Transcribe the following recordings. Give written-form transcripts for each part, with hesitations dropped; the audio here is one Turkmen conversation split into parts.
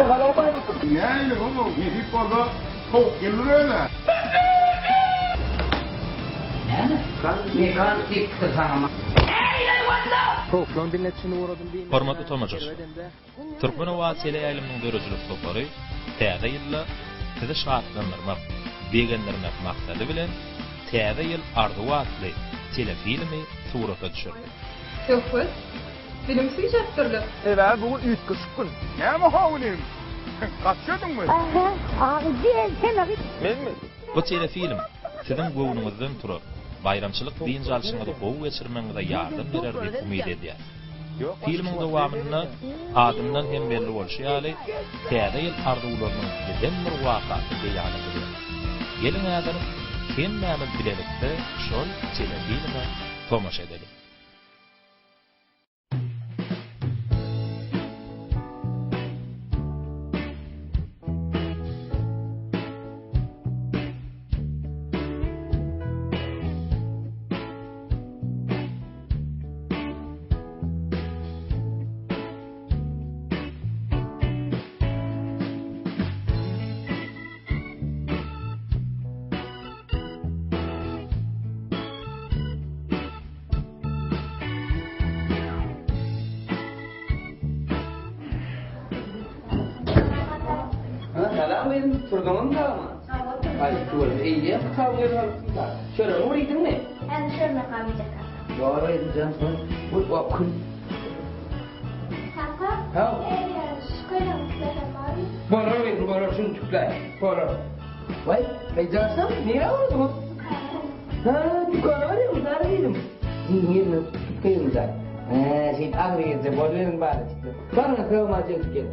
Nähili gowy, nesip bolsa sowuk gelir özä. Näme? Mekan diýipdir saňa. Hormatly tomaşaçylar! Türkmen owazy teleýaýlymynyň döredijilik topary Täze ýylda sizi şatlandyrmak, begendirmek maksady bilen Täze ýyl arzuwy atly telefilmi surata düşürdi. Söhbet, Dilim süýjäpdirler. Sebäbi bu gün üýtgeşik gün. Näme how inim? Gaçýadyňmy? Menmi? Bu telefilm siziň göwnüňizden turar, baýramçylyk dynç alşyňyzy gowy geçirmegiňize ýardam berer diýip umyt edýäris. Filmiň dowamynda adyndan hem belli bolşy ýaly, Täze ýyl arzuwlarynyň giden bir wakasy beýan edilýär. Geliň häzir hemmämiz bilelikde şol telefilme tomaşa edeliň. Salam gyzym, turduňyzmy sagman? Aý, tüweleme, eýýäm kitabyňy eliňe alypsyň-da. Çöregiňi bir iýdiňmi? Häzir çörek almajak kaka. Ýok gyzym jan, sen bu kül. Kaka, Haw. eýýäm şu köýnegimi tiklesem bormy? Bolar gyzym, bolar, şuny tikläý. Bolar. Waý, Eýjanşam, nirä bardyňyz? Dükana. Hä, dükana barýarmyş, nara gyzym? Ýeňňe, tut gyzym jan. Hä, şeýdip agyr ýerde boluberiň bary çykdy. Baryň, sag-aman jigit geliň.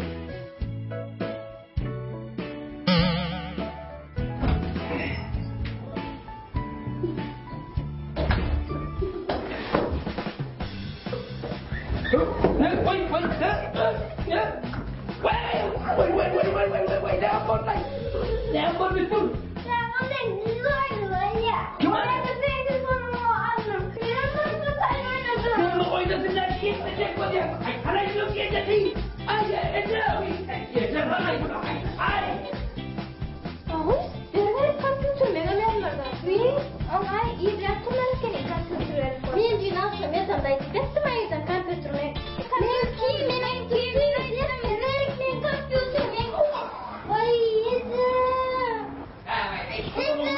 Oguz, beri berip kompýuter meňe bermedi. Wiý, oňa irräk turmaly ekeni kompýuter berip. Men düýn agşam ýatamda aýdyp ýatdym aýydan kompýuter men. Meňki, meňki, gerek men kompýuter men. Waý, eje. Eje!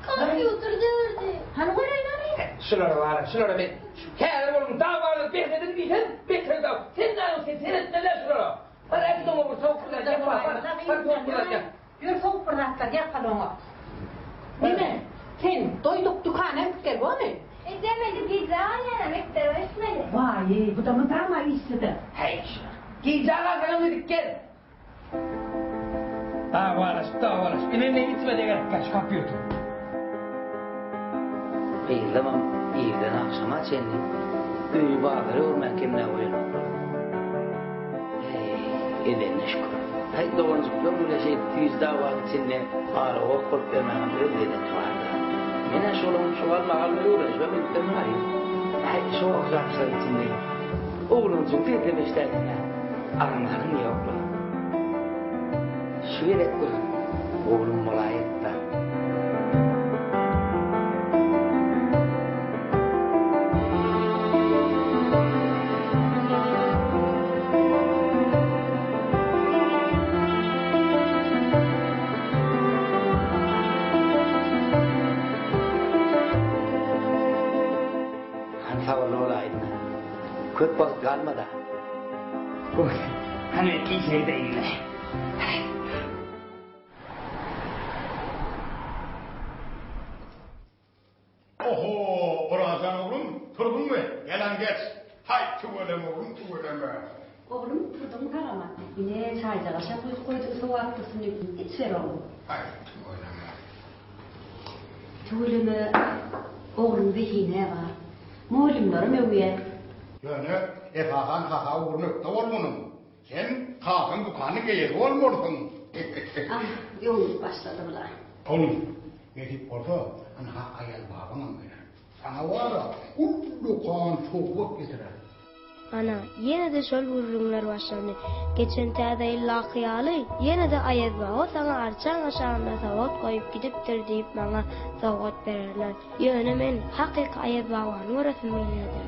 Kompýuter döwürdi. Hany göreýin hany. Şulara bara, şulara men häzir boluň dawany bes edin diýsem, beter daw. Sen näme sen seretmeli şulara. Bar äkit oňa bir sowuk bir zat ýap bar. Bar sowuk bir zat ýap. Ýör sowuk bir zatlar ýapaly oňa. Neme? Sen doýduk dükana gidip gel bormy? Ejem indi gijä galýana mekdebe gitmeli. Waý, bu-da mydama işlidir. Häý şular. Gijä galsaňam gidip gel. Dawalaşyp dawalaşyp ine ne içime degeripkä şu kompýuter. Gyzlamam irden agşama çenli öýi bazara öwürmän kemläp goýanoklar. Heý, edenine şükür. Häý, doganjyklar bile şeýdip süýji dawanyň içinde ara-gop bolup ýörmäňem öz lezzeti bar-da. Men-ä şolaň şu galmagalyna öwrenişibem gidipdirin gaýym. Häý, şu ogşapşlaryň içinde oglanjygyň sesem eşidäýseň-ä. Aňlaryň ýokla. Şu gezek bir oglum bolaýypda. Hany sabyrly bolaýyn-da. Köp wagt galmad-a. Hany işe gideýin-le. Oho, Orajan oglum, turduňmy? Gel-än geç. Haý, tüweleme oglum, tüweleme. Oglum, turduň sag-aman. Ine, çaýjagaşam guýup goýdum sowaplysyny. Içiber oglum. Haý, tüweleme. Tüweleme, ogluň zehine bar. Mugallymlaram öwýär. Ýöne, esasan hasap ugruna ökde bol munuň. Sen kakaň dükanyň eýesi bolmalysyň. Ah, ýonup başlady bular. Oglum, nesip bolsa, ynha aýal babaňam geler. Saňa wara ullakan sowgat getirerin. Ana, ýene-de şol gürrüňler başlandy. Geçen Täze ýyldaky ýaly, ýene-de Aýaz baba saňa arçaň aşagynda sowgat goýup gidipdir diýip maňa sowgat bererler. Ýöne men hakyky Aýaz babany göresim gelýärdi.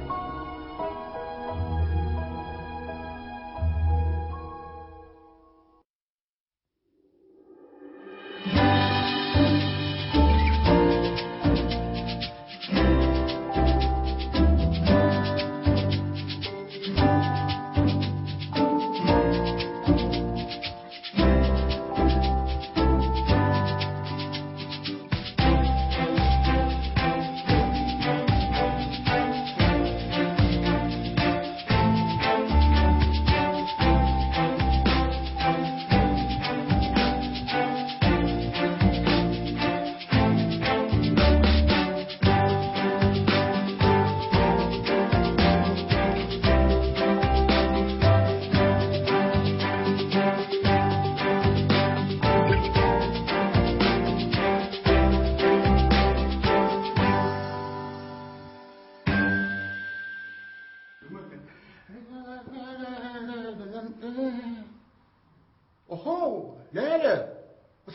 Ohow, Läle,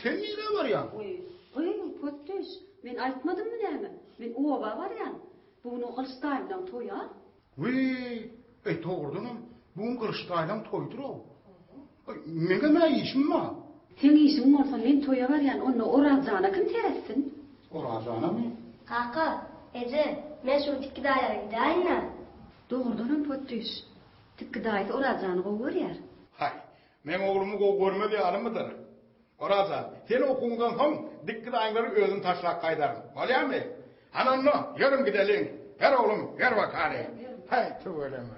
sen nirä barýaň? Oý, gyz, Potdüş, men aýtmadymmy näme? Men oba barýan. Bu gün Gylyç daýymlaň toýy-a. Wiý, eý, dogrudanam, bu gün Gylyç daýylaň toýudyr-ow. Aý, meňem-ä işim bar. Seň işiň bolsa, men toýa barýan, onda Orazjana kim seretsin? Orazjanamy? Kaka, eje, men şu Tikki daýylara gidäýin-dä. Dogrudanam, Potdüş, Tikki daýysy Orazjany gowy görýär. Haý, meň oglumy gowy görmez ýalymydyr? Orazjan, sen okuwyňdan soň Dikki daýyňlary özüm taşlap gaýdaryn. Bolýamy? Hany onda, ýörüň gideliň. Ber oglum, ber bakaly. Haý, tüweleme.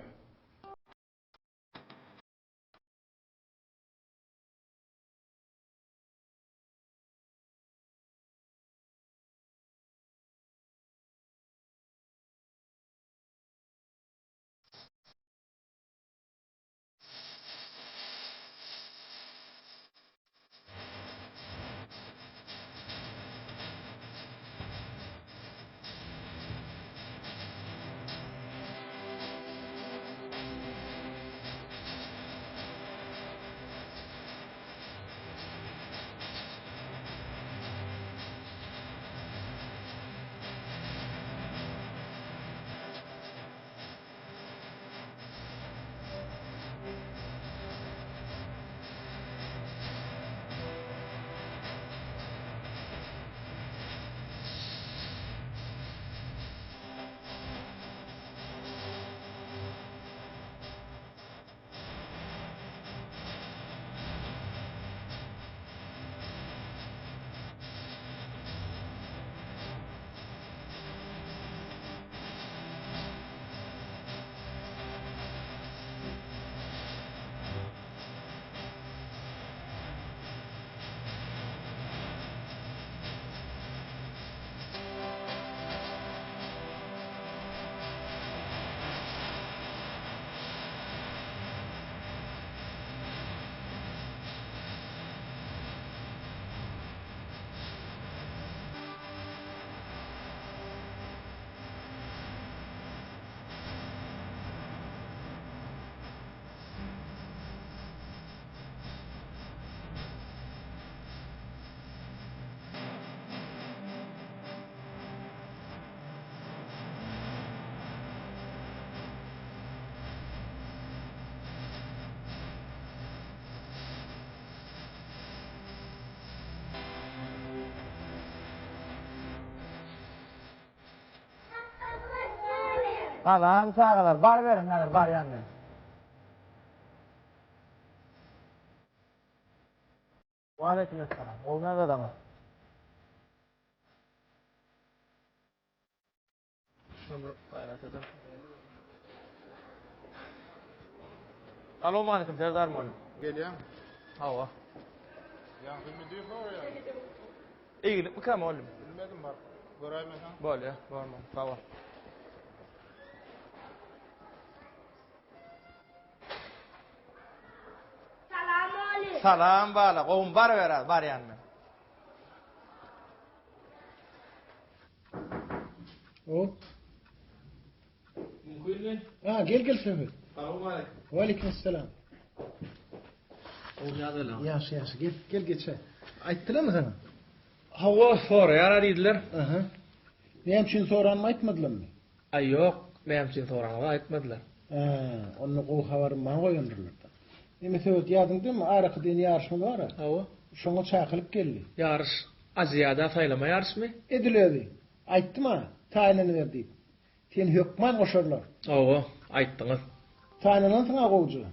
Salam çagalar, baryberiň häzir barýan men. Waleýkim essalam. Gowy näzadaňyz? Salowmaleýkim Serdar mugallym. Gelýäň. Hawa. Ýaňky müdir soraýar. Eýgilikmikä mugallym? Bilmedim baryp göräýmeseň. Bolýa, barman. Sag bol. Salam mugallym. Salam bala, gowumy baryber az, barýan men. O. Mümkinmi? Ha, gel gel Söhbet. Salowmaleýkim. Waleýkim essalam. Gowy ýagdaýlar. Ýagşy, ýagşy. Gel, gel geçe. Aýtdylarmy saňa? Hawa, soraýar diýdiler. Aha. Näme üçin soranymy aýtmadylarmy? Aý ýok, näme üçin soranyňyzy aýtmadylar. Hä, onda gowy habary maňa goýandyrlar-da. Eme Söwet, ýadyňdamy, araky diýen ýaryşymyz bar-a? Hawa. Şoňa çakylyk geldi. Ýaryş Aziada saýlama ýaryşmy? Edil özi. Aýtdym-a, taýynlanyber diýip. Seni hökman goşarlar. Hawa, aýtdyňyz. Taýynlanansyň-a gowja.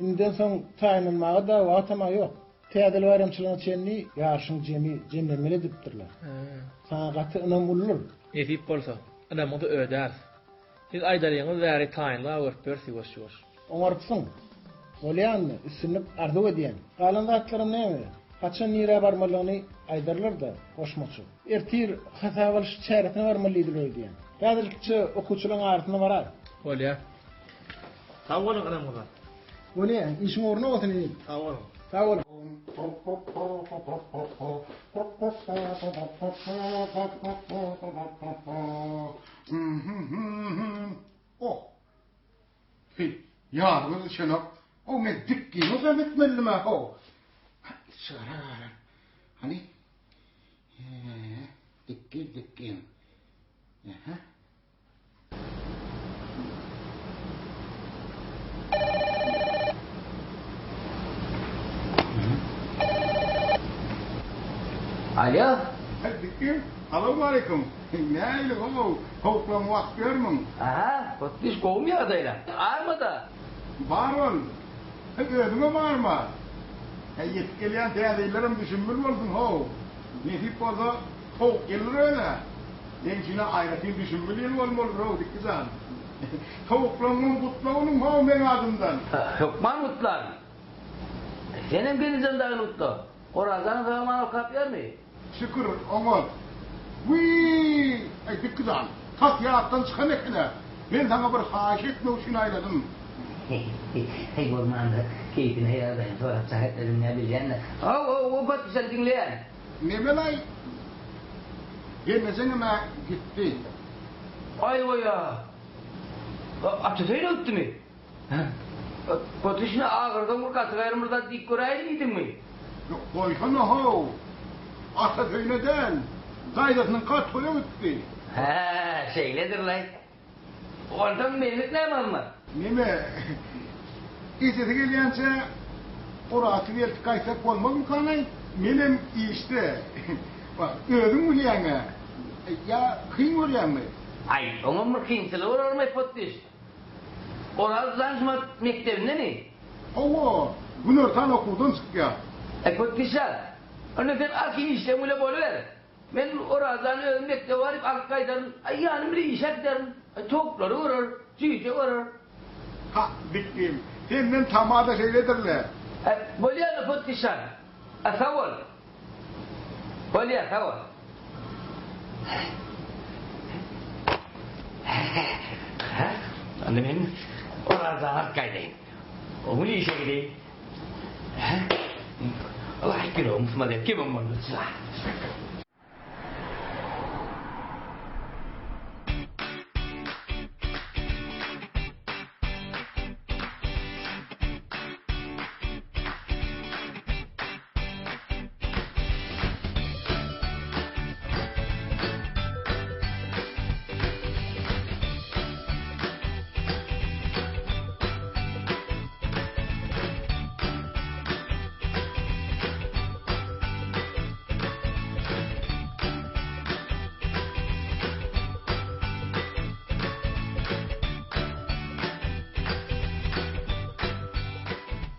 Indiden soň taýynlanmaga-da wagtam-a ýok. Täze ýyl baýramçylygyna çenli ýaryşyň jemi jemlenmeli edipdirler. Saňa gaty ynam uludyr. Nesip bolsa, ynamyňyzy ödäris. Siz aýdalyňyz bäri taýynlyga görüp ýörüs ýuwaş-ýuwaş. Oňarypsyň. Bolýa indi, üstünlik arzuw edýän. Galan zatlaram näme? Haçan nirä barmalygyny aýdarlar-da, goşmaça. Ertir hasaba alyş çäresine barmaly diýdiler öýdýän. Häzirlikçe okuwçylaryň arasyna baraý. Bolýa. Sag boluň ynamyňyza. Bolýa, işiň ugruna bolsun inim. Sag boluň. Sag boluň. Oh. Heý, ýadyňa düşenok. O men dikgini uzam etmelidim-ä, ho. Çyra galan. Hany? He, dikgin, dikgin. Aha. Alýo. Dikgin, salowmaleýkim. Nähili how, towuklaň wagt ýörmüň? Aha, Potdyş gowumy ýagdaýlar? Armada? Bar ol. Özüňem arma. Häý, ýetip gelýän täze ýyllaram düşümbil bolsun how. Nesip bolsa, towuk ýyldyr öz-ä. Seň üçin-ä aýratyn düşümbil ýyl bolmalydyr-ow, Dikgi jan. Towuklaňňam gutlagynyň how meň adymdan. Hökman gutlaryn. Senem Gelijan dagyny gutla. Orazanyň sag-aman okap ýörmi? Şükür, oňat. Wiý, aý, Dikgi jan, tas ýatdan çykan eken-ä. Men saňa bir haýyş etmek üçin aýladym. Heý, bolmanda, keýpini ýagdaýyny sorap jaň etmedim, nä bilýän-dä. Haw-haw, Patdyjan, diňleýän. Nemelaý, gelnejeňem-ä gitdi. Aý-oý-a! Atasy öýüne gitdimi? Potuşny agyrdan bir gaty gaýrym bir zat diýip göräýin diýdiňmi? Ýok, goýsana-how! Atasy öýüne däl, daýzasynyňka toýa gitdi. Hä, şeýledir-laý. Onsoň menlik näme hyzmat? Neme, ejesi gelýänçä Oraty eltip gaýtsak bolmazmykan-aý? Menem işde. Wah, özüň bilýäň-ä. Ýa kyn görýäňmi? Aý, oňam bir kynçylygy bolarmy, Potdyş? Oraz jan şumat mekdebindemi? Hawa, günortan okuwdan çykýar. Aý, Potdyş jan, onda sen arkin işleň bile boluber. Men Orazjany özüm mekdebe baryp alyp gaýdaryn. Aý, ýanym bile işe giderin. Aý, towuklary görer, jüýje görer. Ha, dikgim, senden tama-da şeýledir-le. Aý, bolýa-da, Potdyş jan. Aý, sag bol. Bolýa, sag bol. Onda men Orazjany alyp gaýdaýyn. Oň bilen işe gideýin. Ylaýyk ýüregim ysmaz ýa, kimem bolmasa.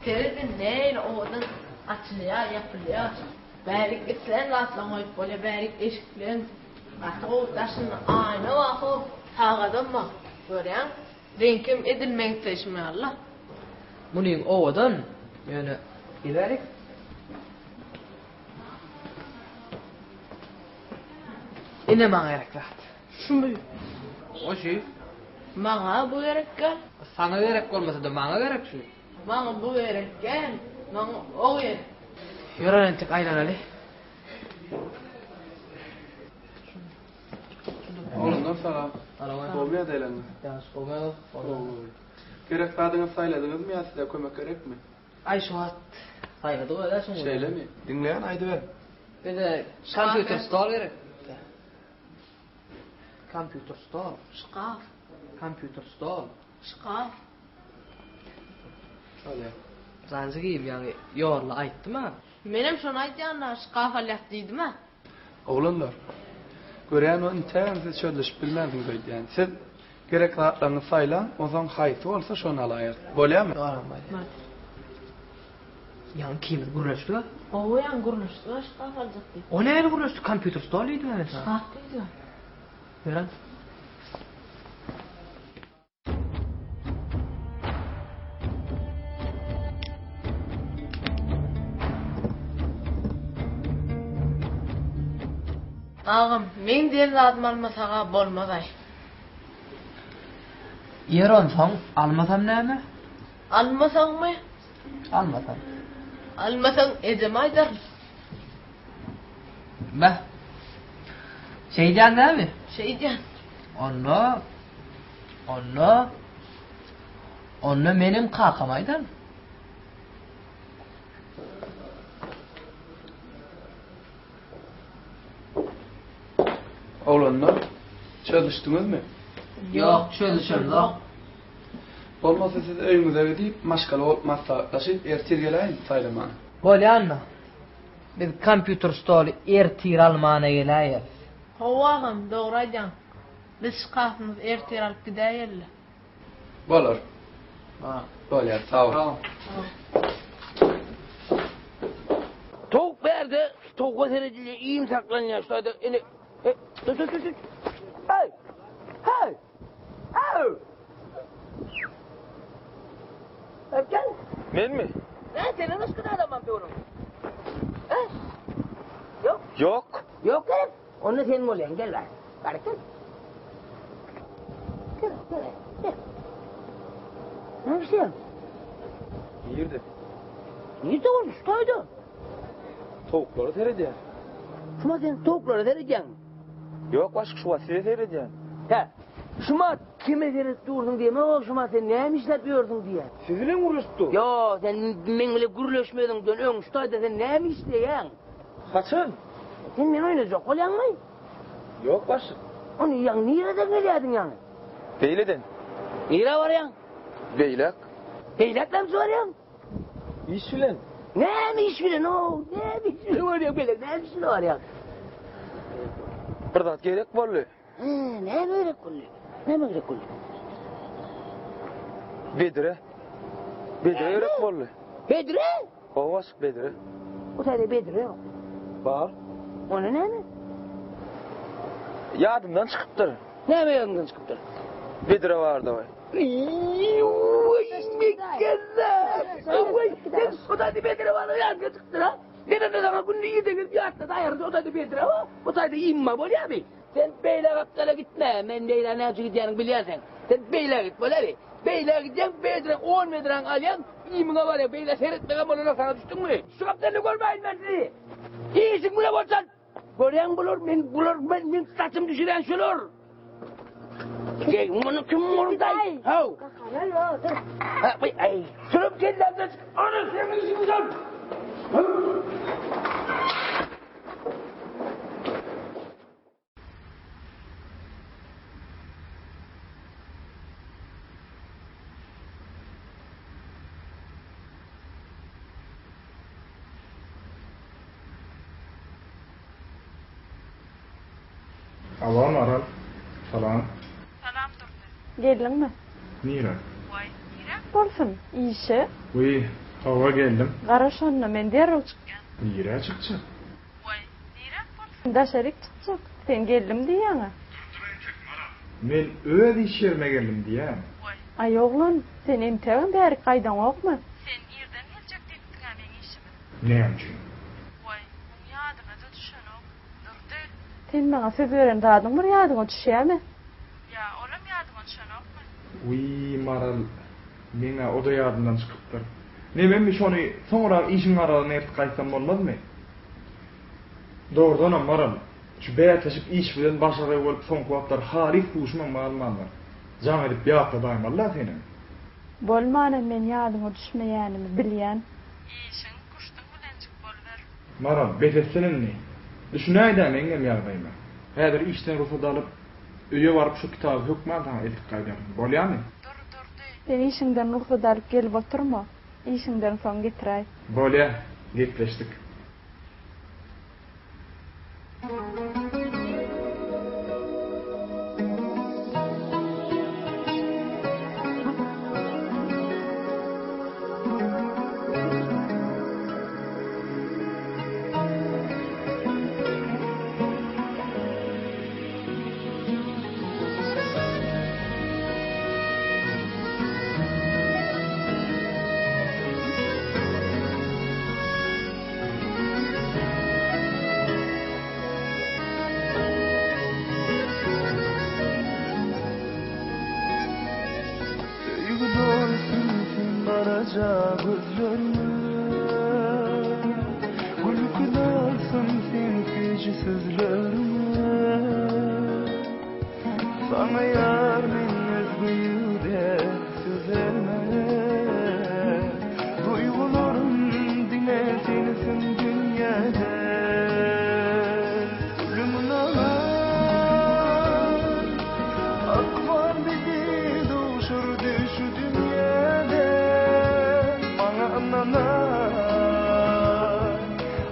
Serediň nähili owadan açylýar, ýapylýar. Bärik islän zatlaryňy goýup bolýar, bärik eşikleň. Gaty gowy daşynda aýna bar how, sagadam bar. Görýäň? Reňkem edil meň isleýşim ýaly-la. Munyň owadan, ýöne ibärik. Ine maňa gerek zat. Şumy? O şu. Maňa bu gerekgä. Saňa gerek bolmasa-da maňa gerek şu. Maňa bu gerekgä, maňa o gerek. Ýör entek aýlanaly. Oglanlar. Salam. Gowmy ýagdaýlaryňyz? Ýagşy, gowmy? Gowy. Gerek zadyňyzy saýladyňyzmy ýa size kömek gerekmi? Aý şu wagt saýladyk özä şuň. Şeýlemi? Diňleýän aýdyber. Bize kompýuter stol gerek. Kompýuter stol. Şkaf. Kompýuter stol. Şkaf. Bolýar. Janjygym ýaňy ýorla aýtdym-a. Menem şony aýdýan-da, şkaf alýas diýdim-ä. Oglanlar, görýän o intägem siz çözleşip bilmänsiňiz öýdýän. Siz gerek zatlaryňyzy saýlaň, onsoň haýsy bolsa şony alaýarys. Bolýarmy? Dogram bolýar. Ýaňy ikimiz gürleşdik-ä. Hawa, ýaňy gürleşdik-ä şkaf aljak diýip. O nähili gürleşdik? Kompýuter stol diýdim-ä men saňa. Şkaf diýdim. Ýören. Agam, meň diýen zadymy almasaga bolmazaý. Ýer onsoň, almasam näme? Almasaňmy? Almasam. Almasaň ejeme aýdaryn. Beh. Şeýdýän dämi? Şeýdýän. Onda Onda Onda menem kakama aýdaryn. Oglanlar, çözüşdiňizmi? Ýok, çözüşemzok. Bolmasa siz öýüňize gidip, maşgala bolup maslahatlaşyp, ertir geläýiň saýlamana. Bolýa onda. Biz kompýuter stoly ertir almana geläýeris. Hawa agam, dogry aýdýaň. Biz şkafymyzy ertir alyp gidäýeli. Bolar. Bolýar, sag bol. Towuk bärde, towuga seredilýär, iým saklanýar, şu taýda ene, e, tut, tut, tut, tut. Hey! Hey! Hey! Gel. Menmi? Ne, senden başga da adam bar onuň. He? Ýok. Ýok. Ýok gerek. Onda sen bolýaň, gel bäri. Bäri gel. Gel, gel, gel. Näme işleýäň? Nirde? Nirde ol? Şu taýda. Towuklara seredýän. Şuma sen towuklara seredýäň. Ýok, başlyk, şu wagt size seredýän. Hä, şuma kime seredip dursuň diýemok, şuma sen näme işläp ýörsüň diýýän. Siz bilen gürleşip dur. Ýok, sen meň bilen gürleşmeziňden öň şu taýda sen näme işleýäň? Haçan? Sen meni oýnajak bolýaňmy? Ýok, başlyk. Ony ýaňy nireden gelýärdiň ýaňy? Beýleden. Nirä barýaň? Beýläk. Beýläk näme üçin barýaň? Iş bilen. Näme iş bilen o? Näme iş bilen barýaň beýläk? Näme iş bilen barýaň? Bir zat gerek boldy. Hä, näme gerek boldy? Näme gerek boldy? Bedre. Bedre gerek boldy. Bedre? Hawa başlyk bedre. O taýda bedre ýok. Bar. Onda näme? Ýadymdan çykypdyr. Näme ýadyňdan çykypdyr? Bedre bardy we. Sen o taýda bedre bar ýadyňdan çykypdyr ha? Men onda saňa günde irden gelip ýatlady aýyrdy o taýda bedre bar. O taýda imma bolýarmy? Sen beýle gapdala gitme. Men beýle näme üçin gidýäniňi bilýän sen. Sen beýle git bolýarmy? Beýle gidýäň, bedre on bedräňi alýaň, iýmiňe barýaň. Beýle seretmegem bolanok saňa düşdüňmi? Şu gapdalda görmäýin men sizi. Işiň bile bolsa görýäň bular men bular men men saçym düşürýän şular. Gel muny kim urdy? Haw. Ha, ay, sürüp kellämden çyk. Ana seniň işiň sen. Alo Maral. Salam. Salam Durdy. Geldiňmi? Nirä? Waý, niräk bolsun? Işe. Wiý, hawa geldim. Garaş onda, men derrew çykýan. Nirä çykjak? Waý, niräk bolsun? Daşaryk çykjak. Sen geldim diýýäň-ä. Dur, dur entek, Maral. Men öz iş ýerime geldim diýýän. Waý. Aý, oglan, sen entegem bärik gaýdaňokmy? Sen irden geljek diýipdiň-ä meň işime. Näme üçin? Waý, muň ýadyna-da düşenok. Durdy. Sen maňa söz beren zadyň bir ýadyňa düşýämi? Ýa, olam ýadyňa düşenokmy? Wiý, Maral, meň-ä o-da ýadymdan çykypdyr. Nememi şony soňrak işiň aralygyna ertip gaýtsam bolmazmy? Dogrudanam, Maral. Şu bäsleşik iş bilen başagaý bolup soňky wagtlar halys huşumam galmandyr. Jaň edip ýatladaýmaly-la senem. Bolmanam men ýadyňa düşmeýänimi bilýän. Işiň kuşduň bilenjik boluber. Maral, bes etsen indi. Düşünäý-dä meňňem ýagdaýyma. Häzir işden rugsat alyp, öýe baryp şu kitaby hökman saňa eltip gaýdaryn. Bolýamy? Dur, Durdy. Sen işiňden rugsat alyp gelip oturma. Işiňden soň getiräý. Bolýa, gepleşdik. Söýgi doly sensiň garaja gözleriňe Gülki dolsun seň süýji sözleriňe Saňa ýar men özge ýürek Süzerme Duýgularym diňe sensiň dünýäde Gülüm alaý Ykbal bizi duşurdy şu dünýäde Maňa ynanaý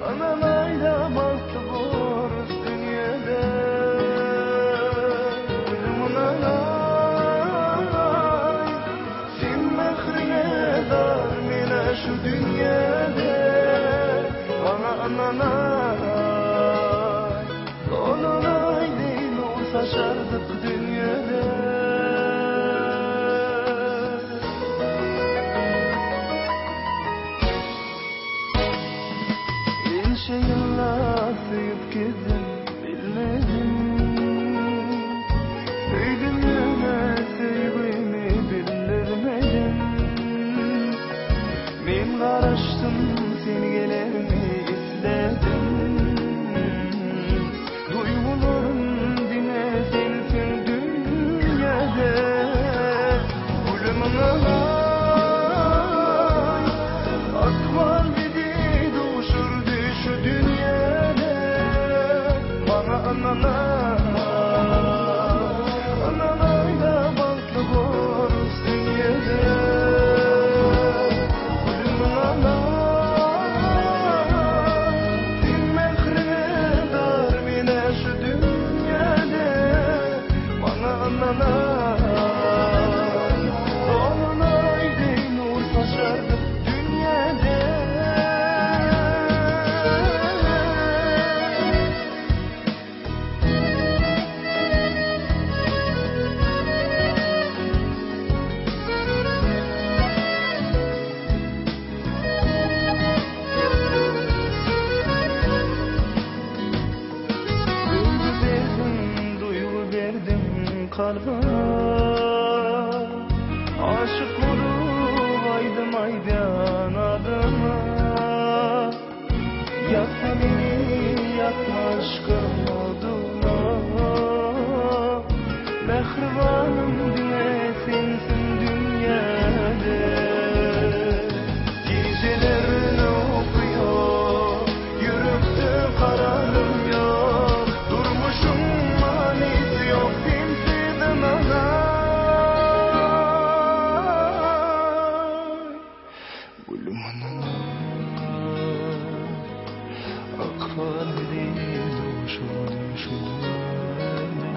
Ynanaýda bagtly borus dünýäde Gülüm ynanaý Seň mähriňe zar menä şu dünýäde Maňa ynanaý Dolanaý deý nur saçardyk dünýäde. Ençe ýyllap söýüp gezdim, bilmedim. Söýdüm ýöne söýgimi bildirmedim. Men garaşdym sen gelermi isledim. Duýgularym diňe sensiň dünýäde. Gülüm ynanaý, Ykbal bizi duşurdy şu dünýäde. Maňa ynanaý, ynanaý-da bagtly borus dünýäde. Gülüm ynanaý, Seň mähriňe zar men-ä şu dünýäde. Maňa ynanaý, Dolanaý deý nur saçardyk dünýäde. Söýgi berdiň, duýgy berdiň kalbyma Aşyk bolup aýdym aýdýan adyma Ýakma meni, ýakma yşkyň oduna Mähribanym diňe sensiň dünýäde Gijelerine uky ýok, ýürekde kararym ýok, Durmuşyň manysy ýok sensiz ynanaý. Gülüm ynanaý, ykbal bizi duşurdy şu dünýede,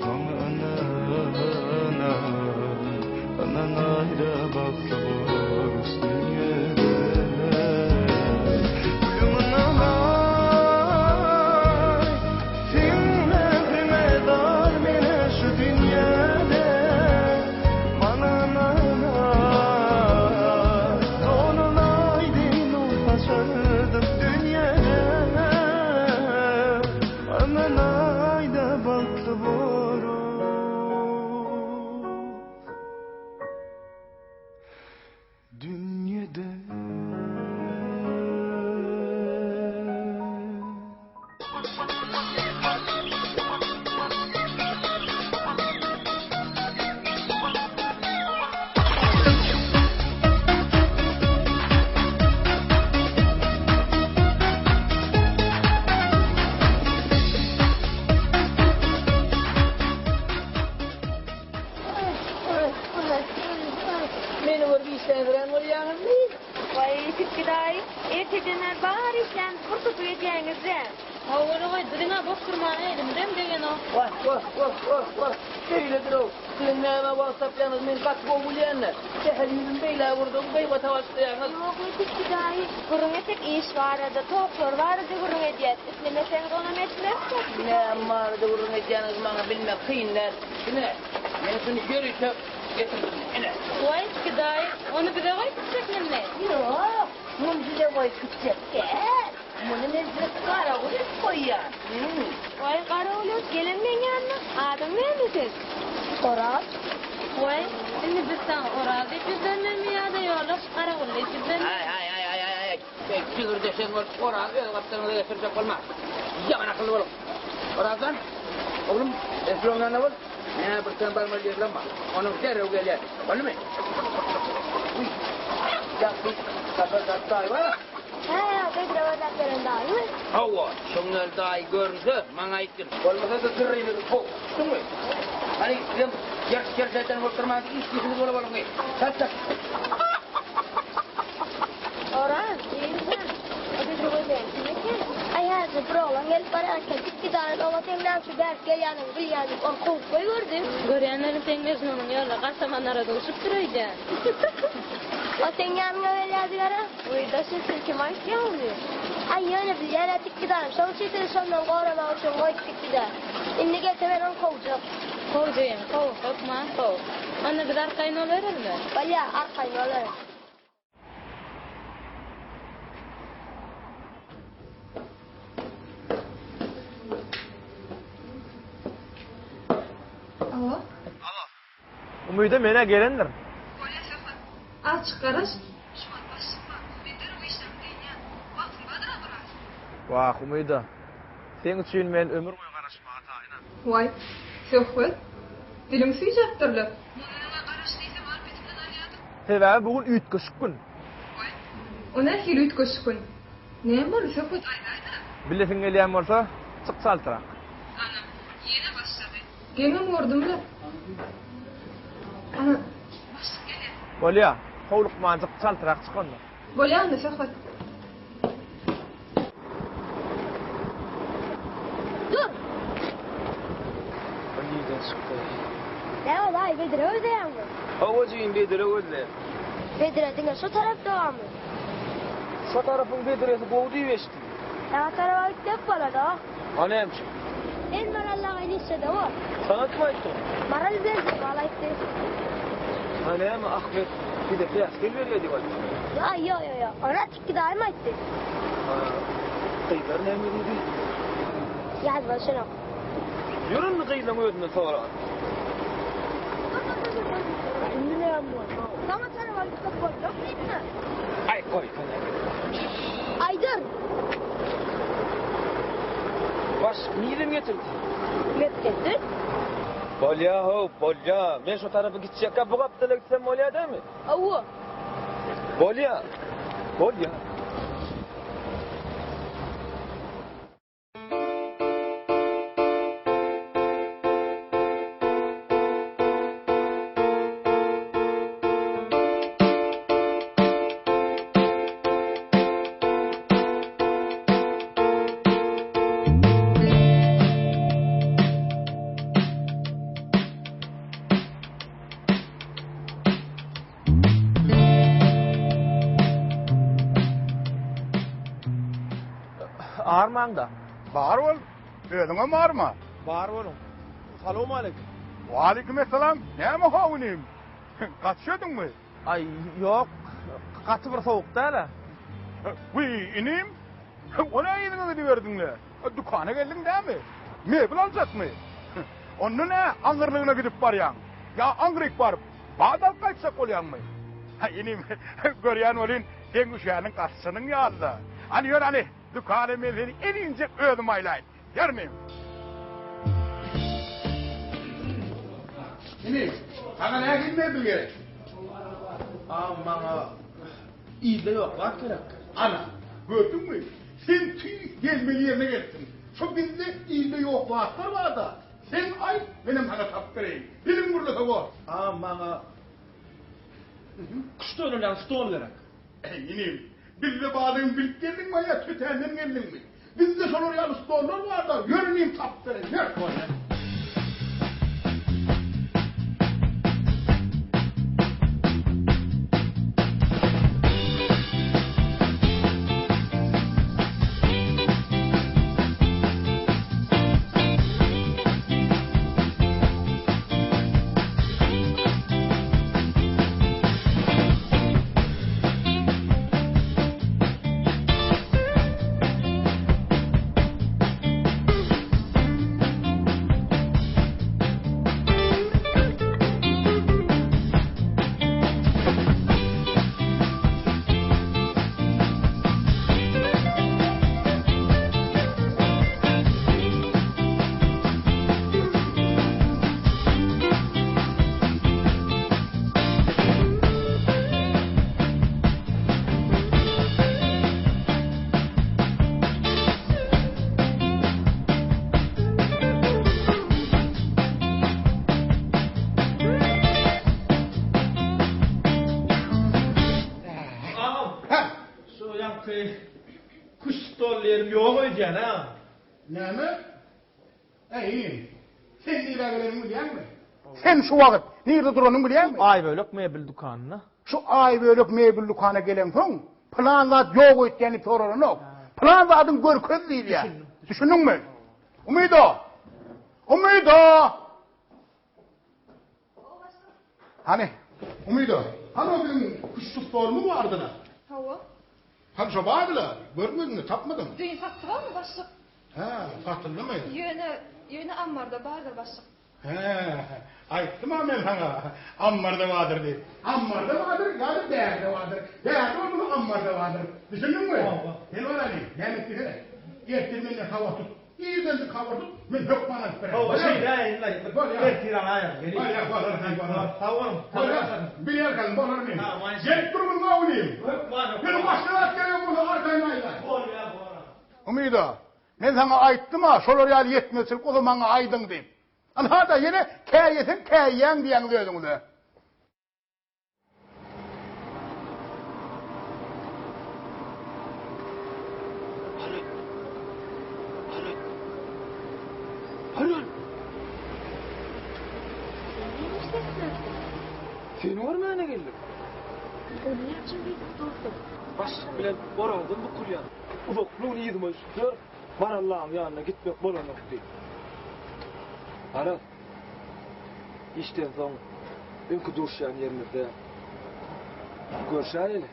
Maňa ynanaý. Ynanaýda bagtly borus dünýede. Gülüm ynanaý, seň mähriňe zar menä şu dünýede. Maňa ynanaý, dolanaý deý nur saçardyk dünýede. Ynanaýda bagtly borus. Dünýede. Arkaýynsyrän bolýaňyzmy? Waý, Tikgi daýy, ertirden bäri bar işlerimizi bir tutup edýäňiz-dä. Hawa-la, biziň-ä boş durmana elimizem degenok. Wah, wah, wah, wah, wah, beýledir-ow. Siziň nämä wagt tapýaňyzy men gaty gowy bilýän-dä. Sähel ýüzümi beýläk urduň, gyýbata başlaýaňyz. Ýok-la, Tikgi daýy, gürrüň etsek iş barada, towuklar barada gürrüň edýäs. Islemeseňiz onam etmeris, Tikgi daýy. Näme barada gürrüň edýäniňizi maňa bilmek kyn däl. Ine, men şuny ýörite getirdim. Ine. Waý, Tikgi daýy, ony bize goýup gitjekmindi? Ýok, muny size goýup gitjek däl. Muny men size garawul edip goýýan. Waý, garawul edip gelen meň ýanyma. Adyň näme seň? Oraz. Waý, indi biz saňa Oraz diýip ýüzlenmelimi ýa-da ýoldaş garawul diýip ýüzlenmelimi? Haý, haý, haý, haý, haý, haý. Beýik jigirdeşen bolup Orazy öz gapdalyňyza getirjek bolmaň. Ýaman akylly boluň. Orazjan, oglum, sen şularyň ýanynda bol. Men-ä bir tane barmaly ýerlerim bar. Onuň derrew gelýän. Boldumy? Wiý, ýagty Sapar daýy bar-a. Hä, bedre gözläp gelen daýymy? Hawa, şoň ýaly daýy görünse, maňa aýtgyn. Bolmasa-da zyrryňyzy kow. Düşdüňmi? Hany, sizem ýerş-ýerş eden bolup durmaň, iş-işiňiz bolup alyň. Çalt, çalt. Oraz, jigim-jan, o bedre gözleýän kim eken? Aý, häzir bir oglan gelip barýan eken, gitdi daýy, oňa seň näme üçin bärik gelýäniňi bilýän diýip, ony kowup goýberdi. Görýänlerim seň Mejnunyň ýoluna gartamanlara duşupdyr öýdýän. O seň ýanyňa gelýärdi gara. Wiý, daş etsin, kim aýtýa ony? Aý, ýöne bilýän-ä tikgi daýym, şoň üçin sizi şondan goramak üçin goýup gitdi-dä. Indi gelse men ony kowjak. Kow jigim, kow, hökman kow. Onda biz arkaýyn boluberelimi? Bolýa, arkaýyn boluber. Alo. Alo. Umyda menä gelendir. Bolýa Söhbet. Azjyk garaş. Şu wagt başlyk bar. Men derrew işlerimi dynýan. Wagtyň bardyr-a biraz. Wah, Umyda. Seň üçin men ömür boýy garaşmaga taýyn-a. Waý, Söhbet. Diliň süýjäpdir-le. Mundan öň-ä garaş diýsem alyp etimden alýardyň. Sebäbi bu gün üýtgeşik gün. Waý, o nähili üýtgeşik gün? Näme boldy, Söhbet aýdaý-da. Bilesiň gelýän bolsa, çyk çaltrak. Ana, ýene başlady. Geňem gördüm-le. Ana, başlyk gelýär. Bolýa, howlukmanjyk çaltrak çyk onda. Bolýa onda, Söhbet. Dur! O nirden çykdy? Näme daýy, bedre gözleýäňmi? Hawa jigim, bedre gözleýän. Bedre diňe şo tarapda barmy? Şo tarapyň bedresi gowy diýip eşitdim. Saňa taraba gitsek bolar-a. O näme üçin? Men Maral aga işçede bor. Saňa kim aýtdy ony? Maral bilen Jemal aýtdy. A näme Ahmet bize päsgel berýär diýip aýtdymy? Ýa, ýo, ýo, ýo. Ony Tikgi daýym aýtdy. A gyzlar näme diýdi? Ýadyma düşenok. Ýör indi gyzlaň özünden sora. Dur, dur, dur, dur. Indi näme boldy? Saňa çarwa gitmek boljak diýdim-ä. Aý, goýsana. Aýdyr. Baş nirden getirdi? Mekdepden. Bolýa how, bolýa. Men şo tarapa gitjekkä bu gapdala gitsem bolýa dämi? Hawa. Bolýa. Bolýa. Armaň-da. Bar bol. Özüňem arma. Bar boluň. Salowmaleýkim. Waleýkim essalam. Näme how inim? Gaty üşediňmi? Aý, ýok. Gaty bir sowuk däl-ä. Wiý, inim. O nä yzyňa gidiberdiň-le? Dükana geldiň dämi? Mebel aljakmy? Onda nä aňyrlygyna gidip barýaň? Ýa aňryk baryp, bat alyp gaýtjak bolýaňmy? Haý, inim, görýän welin, seň üşäniň gaty çynyň ýaly-da. Hany ýör, hany, dükana men seni elinjek özüm aýlaýyn. Ýörmi? Inim, saňa nähili mebel gerek? A, maňa ilde ýok zat gerek. Ana, gördüňmi? Sen tüýs gelmeli ýerine gelipsiň. Şo bizde ilde ýok zatlar bar-da. Sen aýt, menem saňa tapyp bereýin. Diliň gürlese bor. A, maňa. Küşt oýnalýan stol gerek. Eý, inim, bizde bardygyny bilip geldiňmi ýa tötänden geldiňmi? Bizde şolar ýaly stollar bar-da, ýör inim tapyp bereýin, ýör. Bolýa. Agam, şu ýaňky küşt stol ýerim ýok öýdýän, a? Näme? Äý, sen nirä geleniňi bilýäňmi? Sen şu wagt nirde duranyňy bilýäňmi? Aýbölek mebel dükanynda. Şu Aýbölek mebel dükana geleňsoň, pylan zat ýok öýtýän diýip soralanok. Pylan zadyňy görkez diýilýär. Düşündiňmi? Umyda! Umyda! Hany, Umyda, hany o biziň küşt stolumyz bardy-la? Hawa. Hany şo bardy-la, görmediňmi, tapmadyňmy? Düýn satdyk-a ony, başlyk. Hä, satyldymy? Ýöne, ýöne ammarda bardyr, başlyk. Hä, aýtdym-a men saňa, ammarda bardyr diýip. Ammarda bardyr ýa-da bärde bardyr. Bärde bolmasa ammarda bardyr. Düşündiňmi? Hawa. Sen bar hany, näme et diýsene. Ertir menden habar tut. Irden bir habar tut, men hökman alyp bererin. Hawa, şeýdäýin-laý. Ertir alaýaryn, gelin. Bolýar, bolar, bolar. Sag boluň. Bolýar, bilerkaň, bolar men. Gelip durgun mawlym. Hökman, hökman. Meniň başga zat geregim bolsa arkaýyn aýdaý. Bolýar, bolar. Umyda, men saňa aýtdym-a, şolar ýaly ýetmezçilik bolsa maňa aýdyň diýip. Ynha-da, ýene käýeseň käýýäň diýýäňiz özüňize. Seni görmäne geldim. Ony näme üçin beýdip dursuň? Başlyk bilen Orazdan bukulýan. Uzakly gün yzyma düşüpler, Barallaň ýanyna gitmek bolanok diýip. Garaz, işden soň öňki duşýan ýerimizde görşäýeli.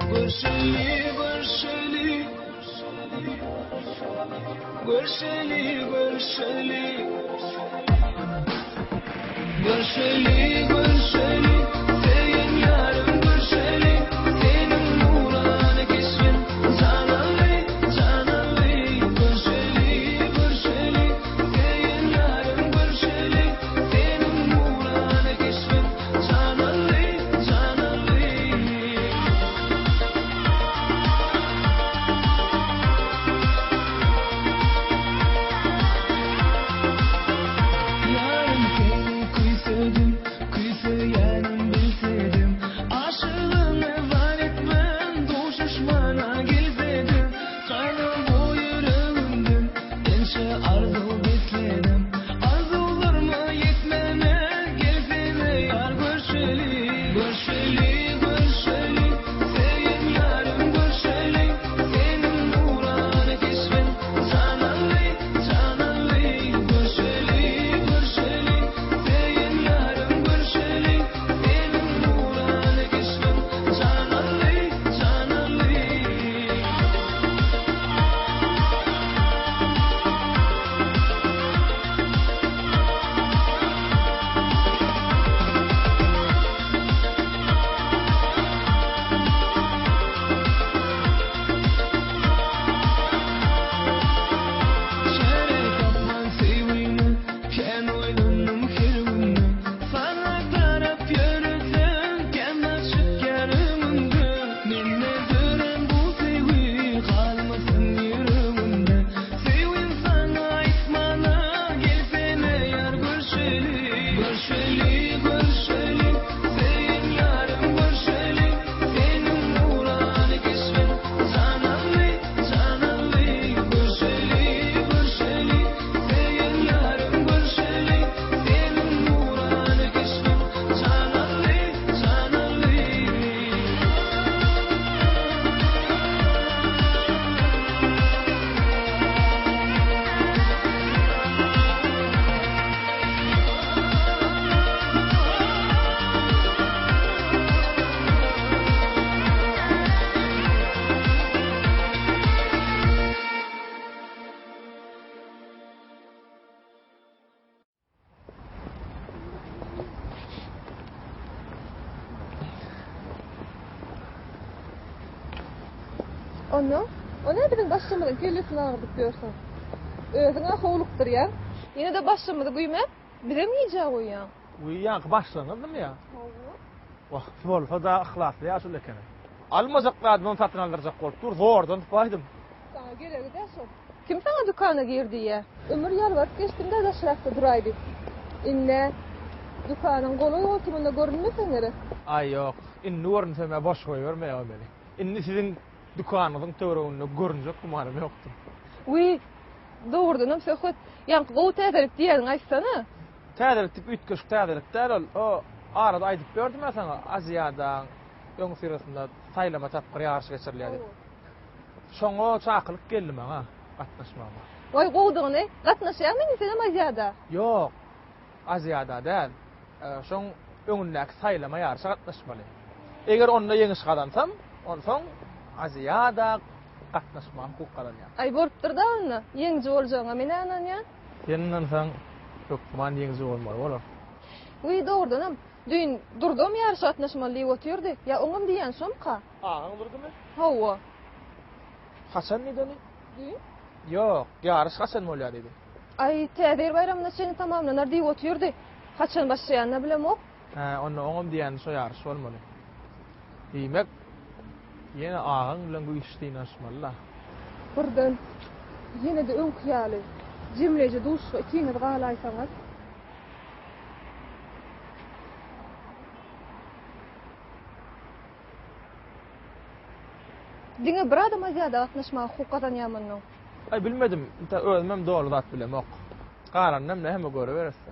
Görşeli, görşeli, görşeli, görşeli. Görşeli, görşeli, söýen ýarym görşeli, Seniň nurana keşbiň janally, janally. Görşeli, görşeli, söýen ýarym görşeli, Seniň nurana keşbiň janally, janally. Ýarym seni küýsedim, küýsedim. Onda, o nä biziň başymyzyň kellesini agyrdyp ýörsüň? Özüň-ä howlukdyrýaň. Ýene-de başymyzy güýmäp, bizem gijä goýýaň. Wiý, ýaňky başlygyňyzdymy ýa? Hawa. Wah, bolsa-da yhlasly ýaşuly ekeni. Almajak zadymam satyn aldyrjak bolup dur, zordan sypaýdym. Saňa geregi-dä şol. Kim saňa dükana gir diýýä? Ömür ýalbaryp geçdim-dä daşrakda duraý diýip. Ind-ä, dükanyň golaý-goltumynda görünmeseň gerek. Aý, ýok. Indi görünsem-ä boş goýbermeýär o meni. Indi siziň dükanyňyzyň töwereginde görünjek gümanym ýokdur. Wiý, dogrudanam Söhbet, ýaňky gowy täzelik diýýäniňi aýtsana. Täzelik diýip üýtgeşik täzelik däl ol. O arada aýdyp berdim-ä saňa, Aziadaň öňüsyrasynda saýlama tapgyr ýaryşy geçirilýär diýip. Şoňa çakylyk geldi maňa gatnaşmagyma. Waý gowudygyny, gatnaşýaňmy indi senem Aziada? Ýok, Aziada däl. Şoň öňündäki saýlama ýaryşa gatnaşmaly. Eger onda ýeňiş gazansam, onsoň Aziada gatnaşmaga hukuk gazanýan. Aý bolupdyr-da onda, ýeňiji boljagyňa men-ä ynanýan. Sen ynansaň, hökman ýeňiji bolmaly bolar. Wiý, dogrudanam, düýn Durdam ýaryşa gatnaşmaly diýip otyrdy. Ýa oňam diýýän şomka? Agaň Durdymy? Hawa. Haçan diýdi ony? Düýn. Ýok, ýaryş haçan bolýar diýdi. Aý, Täze ýyl baýramyna çenli tamamlanar diýip otyrdy. Haçan başlaýanyny bilemok. Hä, onda oňam diýýäni şo ýaryş bolmaly. Diýmek, ýene agaň bilen güýç synanyşmaly-la. Birden, ýene-de öňki ýaly, jemleýji duşuşyga ikiňiz galaýsaňyz. Diňe bir adam Aziada gatnaşmaga hukuk gazanýar mundan. Aý bilmedim, intä özümem doly zat bilemok. Galanynam näme görüberisdä.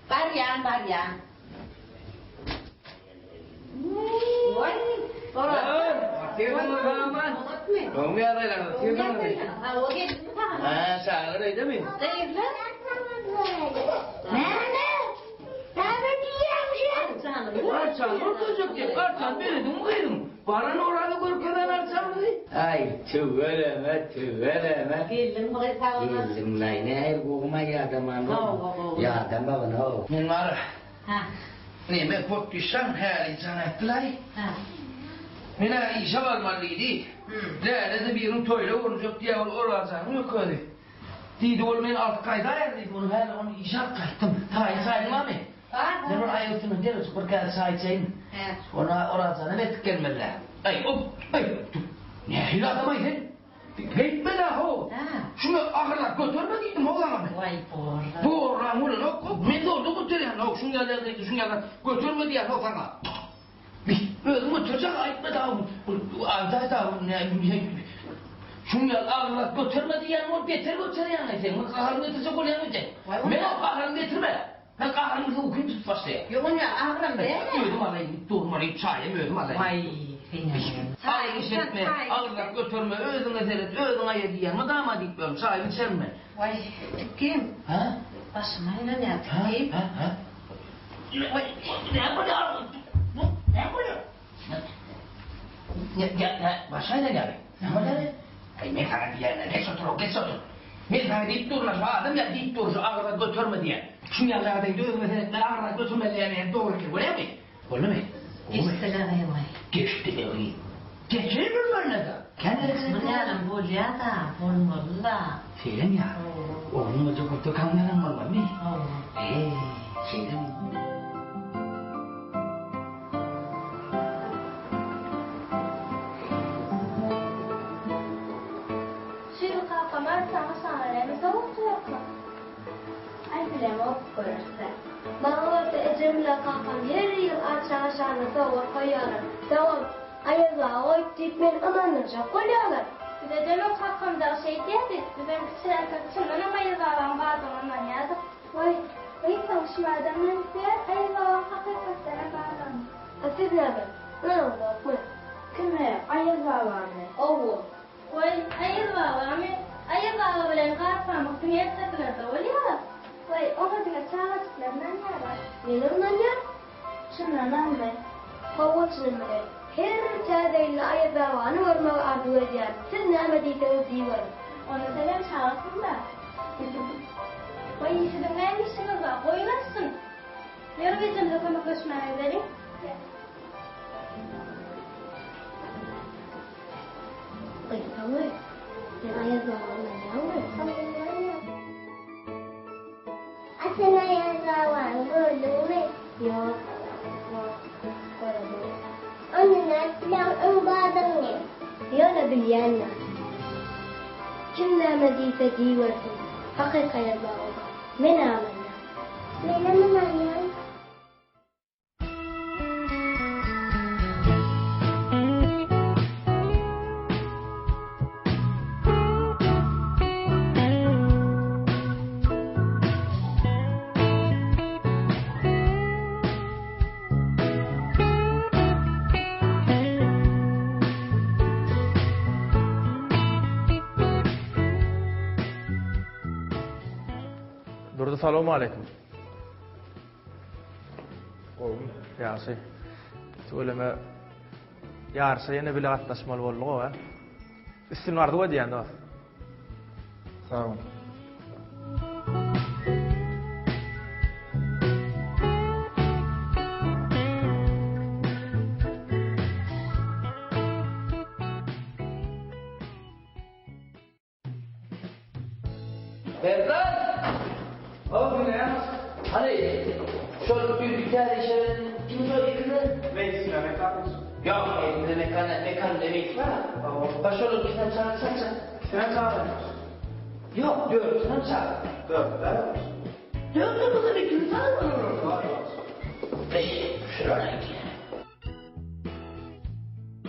Barýan, barýan. Waý, Oraz. Gowymy ýagdaýlaryňyz? Hä, çagalar öýdemi? Gyzlar. Näme? Näme diýýäň sen? Arçany görkezjek diýip, arçany berediňmi gyzym? Baran Oraza görkezen arçamyzy. Aý, tüweleme, tüweleme. Geldiňmi gyz sag bol. Geldim-laý, nähili gowumaý ýadaman. Hawa, gowy. Ýadamagyn-ow. Men bar. Hä. Neme, potpişan häli jaň etdilaý. Hä. Men-ä işe barmaly diýdi. Läle-de biriniň toýuna görünjek diýýär, ol Orazjanyň ökezi. Diýdi, ol meni alyp gaýdaýar diýdi, ony häli ony işe alyp gaýtdym. Taýyn çaýyň barmy? Bar, bar. Men bir aýak üstünden derejik bir käse çaý içeýin. Hä. Ony Orazjana eltip gelmeli-dä. Aý, op, aý, nähili adam-aý sen? Beýtme-dä, how! Hä. Şuny agyrlap göterme diýdim-how saňa men. Waý, borla. Borlaň bolanok-how, men zordan göterýän-how, şuň ýaly ýagdaýda şuň ýaly göterme diýýän-how saňa. Özüň göterjek aýtma dagy bu aýdaý dagy şuň ýaly agyr zat göterme diýýän bolup beter göterýäňaý sen bir gaharyňy getirjek bolýaň öýdýän. Men gaharyňy getirme. Men gaharyňy gelse ukym tutup başlaýar. Ýok onda agyram däl. Özüm alaýyn diýip durmaly çaýam özüm alaýyn. Waý sen. Çaý içme agyr zat göterme özüňe seret özüň aýa diýýän mydama diýip ýörün çaýymy içerin men. Waý tikgim. Hä? Başym aýlanýar tikgim. Hä hä. Näme bolýar? Näme bolýar? Ne, ne, ne, baş aýlanýar. Näme bolýar? Aý, men saňa diýýän, geç otur, geç otur. Men saňa diýip durun, şu adam ýa diýip dur, şu agyr zat göterme diýýän. Şuň ýaly ýagdaýda özüňe seretmeli, agyr zat götermeli diýýän, ýa dogry pikir bolýarmy? Boldumy? Geçdi-le gyz. Geçdi-le gyz. Geçirilmeli-de. Muny ýalam bolýa-da, bolmaly-da. Şeýlemi ýa? Ogluň boljak bolsa kaň ýalam bolmalymy? Eý, şeýlemi? Şu ýyl kakam arçaňa şaňa näme sowgat goýarka? Aý bilemok, göreris-dä. Maňa bolsa ejem bilen kakam her ýyl arçaňa şaňa sowgat goýýarlar. Soňam, Aýaz baba goýup diýip meni ynandyrjak bolýarlar. Bize demek kakam dagy şeýdýärdi, bizem kiçiräkek çyndanam Aýaz babaň bardygyna ynanýardyk. Waý, gyz soň adam ynanyp ýör Aýaz babaň hakykatdanam bardygyna. A siz näme, ynanaňyzokmy? Kime, Aýaz babamy? Hawa. Waý, Aýaz babamy? Aýaz baba bilen Garpamyk diňe ertekilerde bolýar-a. Waý, oňa diňe çagajyklar ynanýar-a. Menem ynanýan. Çyndanammy? Hawa çynym bilen. Her täze ýylda Aýaz babany görmegi arzuw edýärin. Siz näme diýseňiz diýiberiň. Onda senem çagasyň-da. Waý, siziň näme işiňiz bar? Goýun açsyn. Ýör ejemize kömekleşmäge gideliň. Gysga we Sen Aýaz baba ynanýaňmy? Hawa ynanýan. A sen Aýaz babany gördüňmi? Ýok. Ýok. Göremok. Onda nädip bilýäň oň bardygyny? Ýöne bilýän-dä. Kim näme diýse diýibersin, hakyky Aýaz baba bar. Men-ä ynanýan. Menem ynanýan. Durdy salowmaleýkim. Gowumy? Ýagşy. Tüweleme ýaryşa ýene bile gatnaşmaly bolduk-ow, hä? Üstünlik arzuw edýän dost. Sag bol. Merdan! O güne, hany, şol düýn täze işe kim şol ikisi? Meýlisine mekan. Ýok, meýlisine mekan, mekan ne meýlis bar? Baş şol ikisini çagyr, çak, çak. İkisini çagyr. Ýok, dördüsini çagyr. Dört, däl? Dört bolsa ikisini çagyr. Beş, şular aýdýar.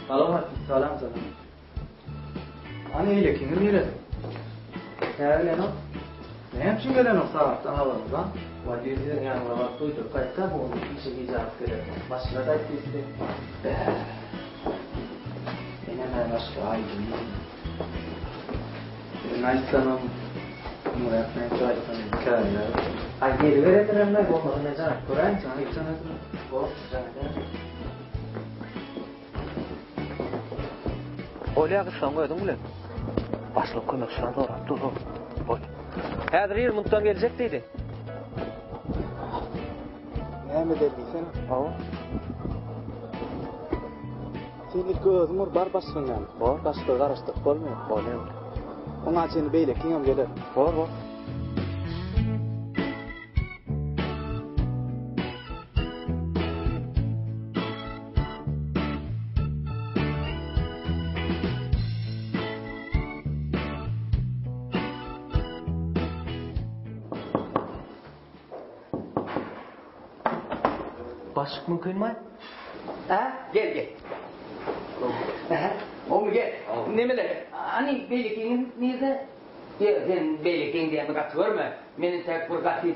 Salam aýtdy, salam salam. Hany eýlekiňiz nirede? Tä bilenok. Näme üçin gelenok sagatdan habaryňyz bar? Wagir siziň ýanyňyza baryp duýduryp gaýtsa, bu gün işe gijä galyp geler. Başlyga-da aýt diýipdi. Bä. Menem-ä başga aýdym. Indi aýtsamam, öňräk näçe aýtsam kärler. Aý geliberendirem-le, bolmasa men jaň edip göräýin, jaň et, jaň et. Bor, jaň edäýin. Bolýa gyssaň özüň bilen. Başlyk kömekçiden sorap dur. Bol. Häzir ir mundan geljek diýdi. Näme eder diýsene? Hawa. Sen ilki özüň ur, bar başlygyň ýanyna. Bor. Başlyga garaşdyryp bolmaýar. Bolýar. Oňa çenli beýlekiňem geler. Bor, bor. Başlyk mümkinmi? Ha, gel gel. Aha, omy gel. Nemeler? Hani beýlekiňiz nirde? Ýa sen beýlekiň diýeni gaty görme. Men entäk bir gaty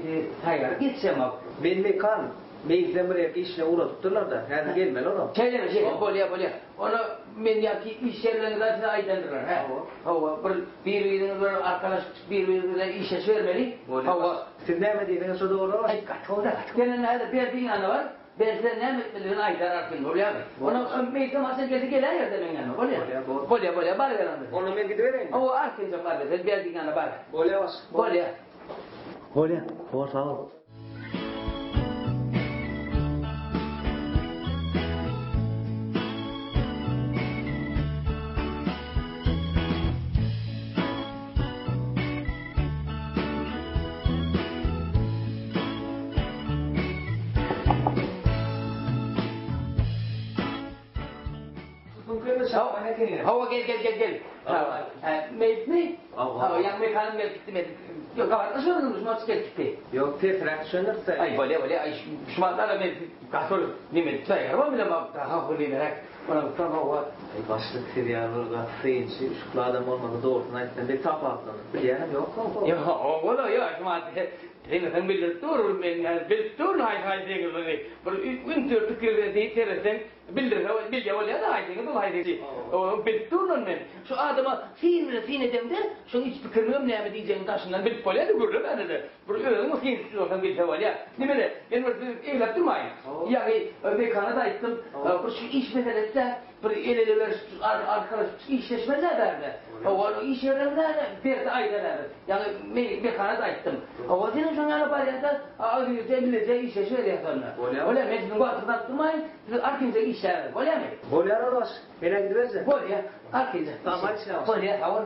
taýýar geçemok. Men Mekan. Meýilden bir ýerki işine ugradypdyrlar-da, häzir gelmeli olam. Şeýlemi, şeýle, bolýa, bolýa. Onda men ýaňky iş ýerleriňizi size aýdandyrlar, hä? Hawa, bir bir-biriňiz bilen arkalaşyp, bir-biriňiz bilen işleşibermeli. Bolýa. Hawa. Siz näme diýseňiz şo dogry Aý, gaty gowy-da, gaty. Sen indi häzir Berdiň ýanyna bar. Berdi sen näme etmelidigini aýdar arkaýyn, bolýamy? Onda Meýsem haçan gelse geläýer-de meň ýanyma, bolýa? Bolýa, bor. Bolýa, bolýa, baryber onda. Onda men gidibereýinmi? Hawa, arkaýynjak baryber, sen Berdiň ýanyna bar. Bolýa, başlyk. Bolýa. Bolýa, bor, sag bol. Hawa gel gel gel gel. Meýitmi? Hawa, ýaňy mekanym gelip gitdi men. Ýok, gabatlaşmadym, şu wagt gelip gitdi. Ýok, pesräk düşendir-dä. Aý, bolýa, bolýa, aý, şu wagtlar men gaty bir neme taýýar bilemok, ha, nemeräk. Aý başlyk siz ýaly bir gaty synçy, üşükli adam bolmasa dogrusyny aýtsam bek tapawutlanyp bilýänem ýok-how. Ýok, ol-a ýok, şu wagt Seňirseň bildirip dur, men häzir bilip durun haýsy-haýsyňyzdygyny. Bir üns berip pikir diýip seretseň bildirse bilýä bolýa-da haýsyňyz ol haýsy. Bilip durun ony men. Şu adama syn bilen syn edeňde, şoň iç pikirini hem näme diýjegini daşyndan bilip bolýa-da gürlemände-de. Bir özüň syn tutsaň bilse bolýa. Nemede, men bir sizi egläp durmaýyn. Ýaňy Mekana-da aýtdym, bir şu iş meselesi-dä. Bir el-ele berişip, arkalaşyp işleşmeli-dä bärde. Hawa, iş ýerlerinde berse aýdar häzir. Ýaňy men Bekana-da aýtdym. Hawa, senem şoň ýaly barýaňda, agzybirje, bileje işleşiberýäs onda. Bolýar. Bolýar, men siziň wagtyňyzy alyp durmaýyn, siz artynja işläberiň, bolýarmy? Bolýar Oraş, men-ä gidiberjek. Bolýar, artynja. Tamam, hadi işläp başla. Bolýar, sag bol.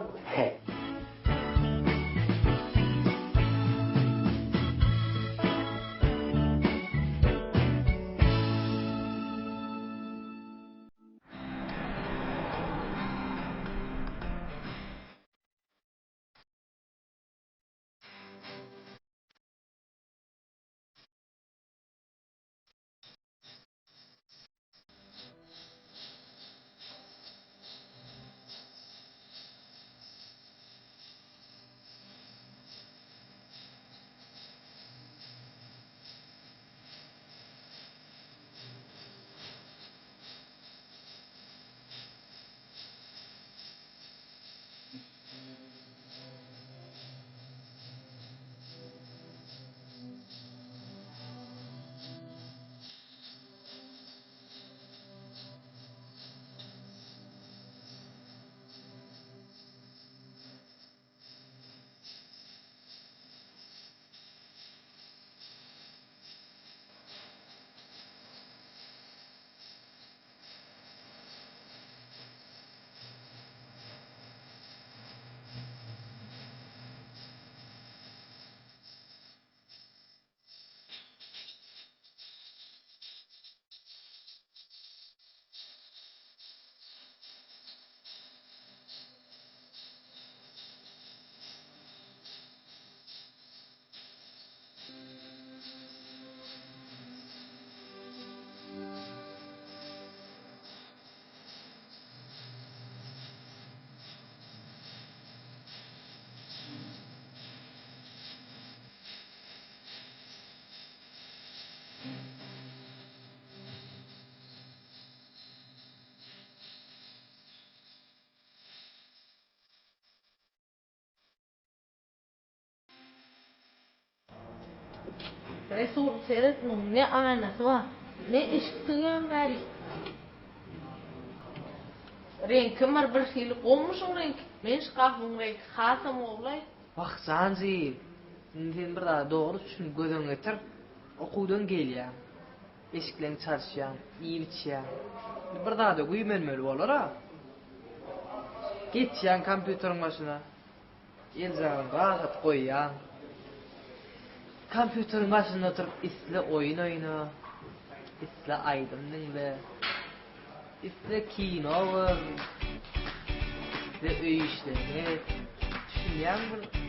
Resul seret muň ne aýnasy bar, ne eşik söýýän bäri. Reňkem bir bir hili gowmy şuň reňki? Men şkafyň reňki hasam gowlaý. Wah janjyk, indi sen bir zada dogry düşünip göz öňüne getir. Okuwdan gelýäň, eşikleňi çalyşýaň, iýip-içýäň. Indi bir zada güýmenmeli bolar-a. Geçýäň kompýuteriň başyna. Eljagazyňy rahat goýýaň. Kompýuteriň başynda oturyp isle oýun oýna, isle aýdym diňle, isle kino gör, isle öý işlerini et. Düşünýäňmi bir?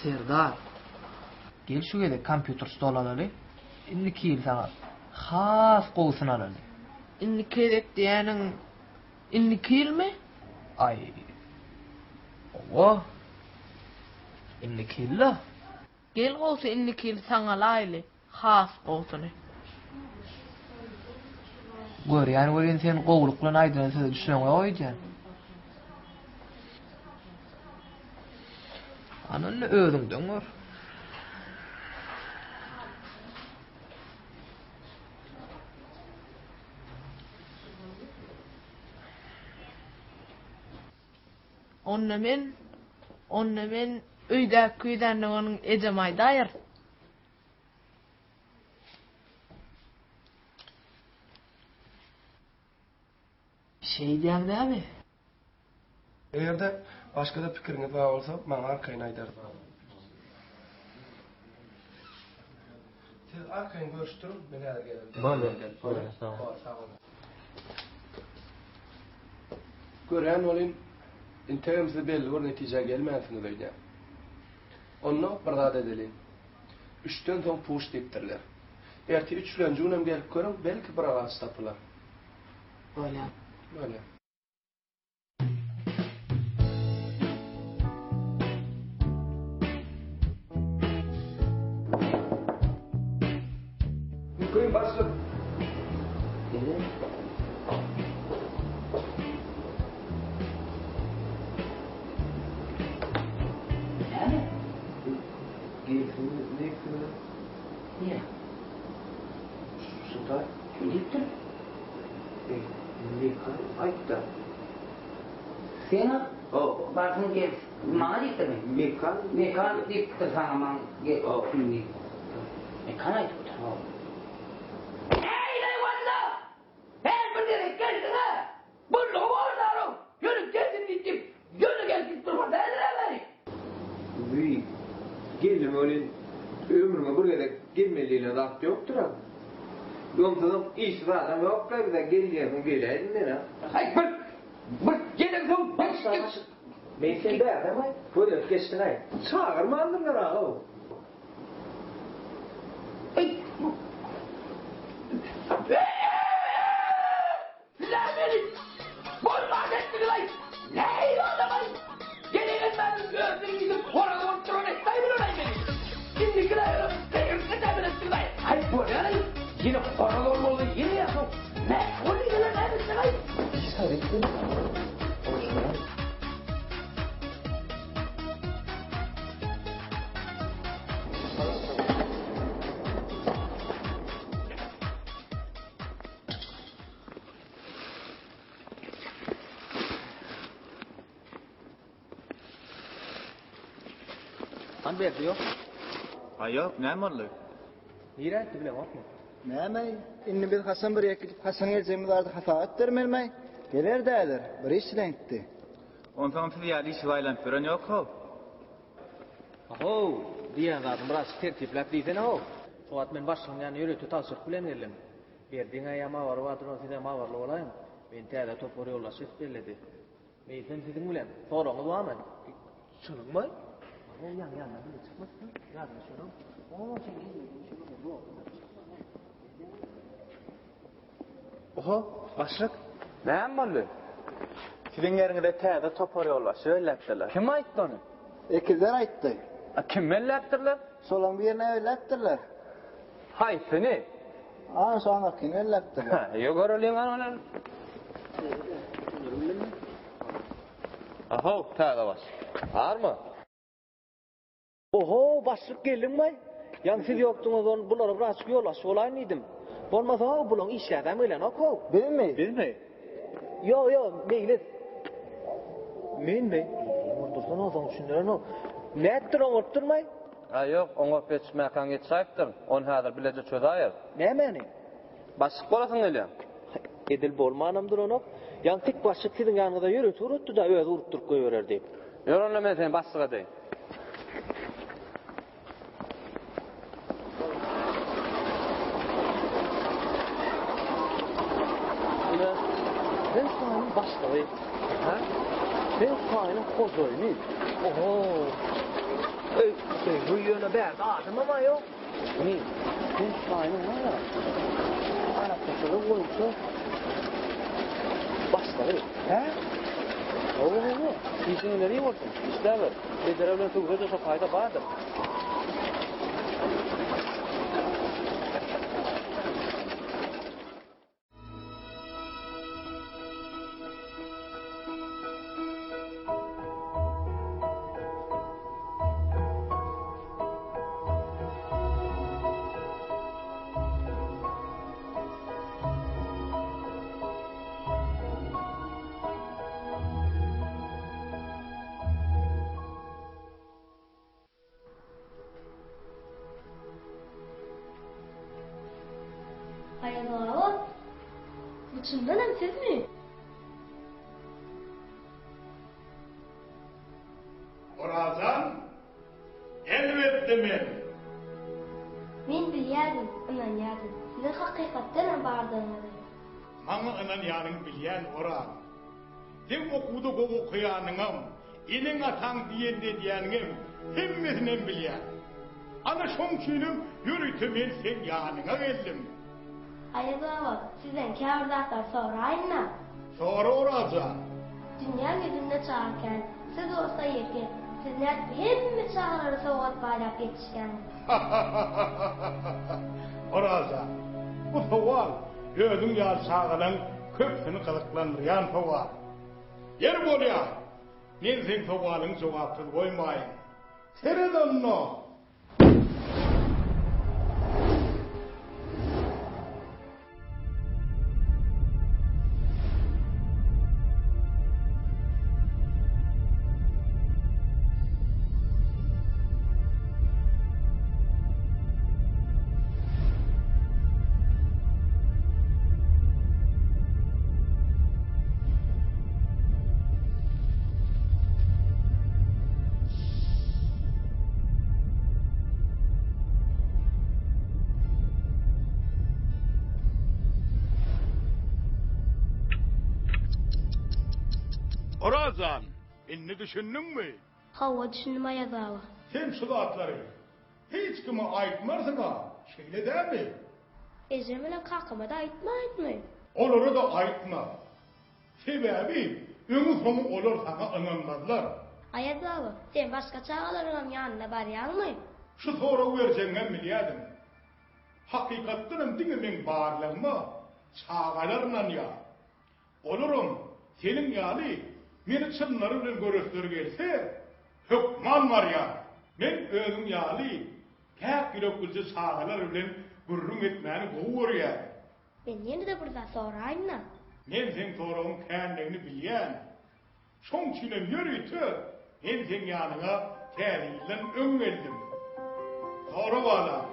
Serdar, gel şu gezek kompýuter stol alaly. Indiki ýyl saňa has gowusyny alaly. Indiki gezek diýýäniň indiki ýylmy? Aý, hawa. Indiki ýylda. Gel gowsy indiki ýyl saňa alaýly has gowsuny. Görýän welin sen gowulyk bilen aýdylan söze düşüneňok öýdýän. Ana indi özüňden gör. Onda men, onda men öýdäki küýzänliginiň ejem aýdaýar. Şeýdýäň dämi? Eger-de başga-da pikiriňiz bar bolsa, maňa arkaýyn aýdarsyňyz. Siz arkaýyn görüşdiriň, men häzir gelerin. Bolýar, bolýar, sag bol. Sag boluň. Görýän welin, integem siz belli bir netijä gelmänsiňiz öýdýän. Onda bir zat edeliň. Üçden soň puş diýipdirler. Ertir üçülenji günem gelip görüň, belki bir alaç tapylar. Bolýar. Bolýar. Başlyk. Gel. Näme? Gelsin, diýipdir. Niýe? Şu taý. Kim diýipdir? Eý, Mekan aýtdy. Sen o barsyn gel, maňa diýipdirmi? Mekan. Mekan diýipdir saňa maň gel, o kim diýipdir. Mekan aýdypdyr. Eý, walla! Her bir gezek geldiň-ä! Boldugy boldy-ow! Ýöne gelsin diýip diýip, ýöne gelip gidip durman däldir-ä bäri. Wiý, geldim welin, ömrüňe bir gezek gelmeli diýlen zat ýokdur-a. Onsuzam işsiz adam ýok-la bize, gel diýensoň geläýdim men-ä. Aý, bir, bir gelensoň bir Men sen bärdemi-aý? Gözelip geçdiň-aý. Çagyrmandyrlar aga-ow. Näme Bolmaz etdiňiz-aý! Nähili adam-aý? Gele-gelmänem özüniň gidip horaz bolup duran etdi-aý bular-aý meni! Indikiler seýrek edämen etdiňiz-aý! Aý, bolýar-aý, ýene horaz bolmaly, ýene ýaşaw, näme boldy ýene näme etseň-aý? Han berdi ýok. A ýok, näme boldy? Nirä gitdi bileňokmy? Näme-aý, indi biz haçan bir ýek gidip, haçan geljegimiz barada hasap etdirmelimi-aý? Geler dädir, bir iş bilen gitdi. Onsoňam siz ýaly işi baýlanyp ýören ýok-how. How, diýýän zadyňy birazjyk tertipläp diýsene-how. Şu wagt men başlygyň ýanyna ýörite tabşyryk bilen geldim. Berdiň eýýäm habary bardyr, ony sizem habarly bolaýyň. Meni täze topar ýolbaşçy edip belledi. Meýlisem siziň bilen. Soragyňyz barmy? Çynyňmy? How, ýaňy ýanyndan biri çykmyşdy. Ýadyma düşenok. O, sen gelmediň, şeýle boldy. Oho, başlyk. Näme boldy? Siziň ýeriňize täze topar ýolbaşçy belläpdirler. Kim aýtdy ony? Ekizler aýtdy. A kim belläpdirler? Şolaň birini belläpdirler. Haýsyny? A, şo aňyrkyny belläpdirler. Ýa göreliň ony. Ahow, täze baş. Barmy? Oho, başlyk geldiňmi? Ýaňy siz ýokduňyz, ony bulara birazjyk ýolbaşçy bolaýyn diýdim. Bolmasa, bulaň işläsem gelenok-how. Bizmi? Bizmi? Ýok, ýok, Meýlis. Menmi? Dursana, soň düşündirerin-ow. Nätdir, oňarypdyrmaý? A ýok, oňaryp ýetişmäkäň ýetişäýipdir. Ony häzir bileje çözäýeris. Nämäni? Başlyk bolasyň gelýär. Edil bolmanam duranok. Ýaňy tik başlyk siziň ýanyňyza ýörite ugratdy-da, özi urupdyryp goýberer diýip. Ýör onda men seni başlyk edeýin. Ine, sen şaýynyň başlygy. Hä? Sen şaýynyň hojaýyny. Oho! Eý, bu ýöne bärde adamam-a ýok. Ine, sen şaýynyň bar-a, arassaçylyk boýunça başlygy. Hä? Hawa, hawa. Işiň ileri bolsun. Işläber. Ejere bilen söwda-da şo paýda bardyr. Aýaz baba, bu çyndanam sizmi? Orazjan, Elbetde men. Men bilýärdim, ynanýardym, siziň hakykatdanam bardygyňyzy. Maňa ynanýanyňy bilýän, Oraz. Seň okuwda gowy okaýanyňam, eneň-ataň diýenini edýäniňem, hemmesinem bilýän. Ana şoň üçinem ýörite men seň ýanyňa geldim. Aýaz baba, sizden käbir zatlar soraýyn-da? Sora Oraz jan. Dünýäň ýüzünde çaga kän, siz bolsa ýeke. Siz nädip hemme çagalara sowgat paýlap ýetişýäňiz? Oraz jan. Bu sowal özüň ýaly çagalaň köpüsini gyzyklandyrýan sowal. Ýeri bolýa, men seň sowalyňy jogapsyz goýmaýyn. Seret onda! Oraz jan, indi düşündiňmi? Hawa, düşündim Aýaz baba. Sen şu zatlary hiç kime aýtmarsyň-a, şeýle dälmi? Ejem bilen kakama-da aýtmaýynmy? Olara-da aýtma. Sebäbi öňi-soňy olar saňa ynanmazlar. Aýaz baba, sen başga çagalaryňam ýanyna barýaňmy? Şu soragy berjegiňem bilýädim. Hakykatdanam diňe meň barlygyma çagalar ynanýar. Olaram seniň ýaly meni çynlary bilen göresleri gelse, hökman barýar. Men özüň ýaly päk ýüreklije çagalar bilen gürrüň etmäni gowy görýän. Men ýene-de bir zat soraýyn-da. Men seň soragyň känligini bilýän. Şoň üçinem ýörite men seň ýanyňa Täze ýyldan öň geldim. Sora balam.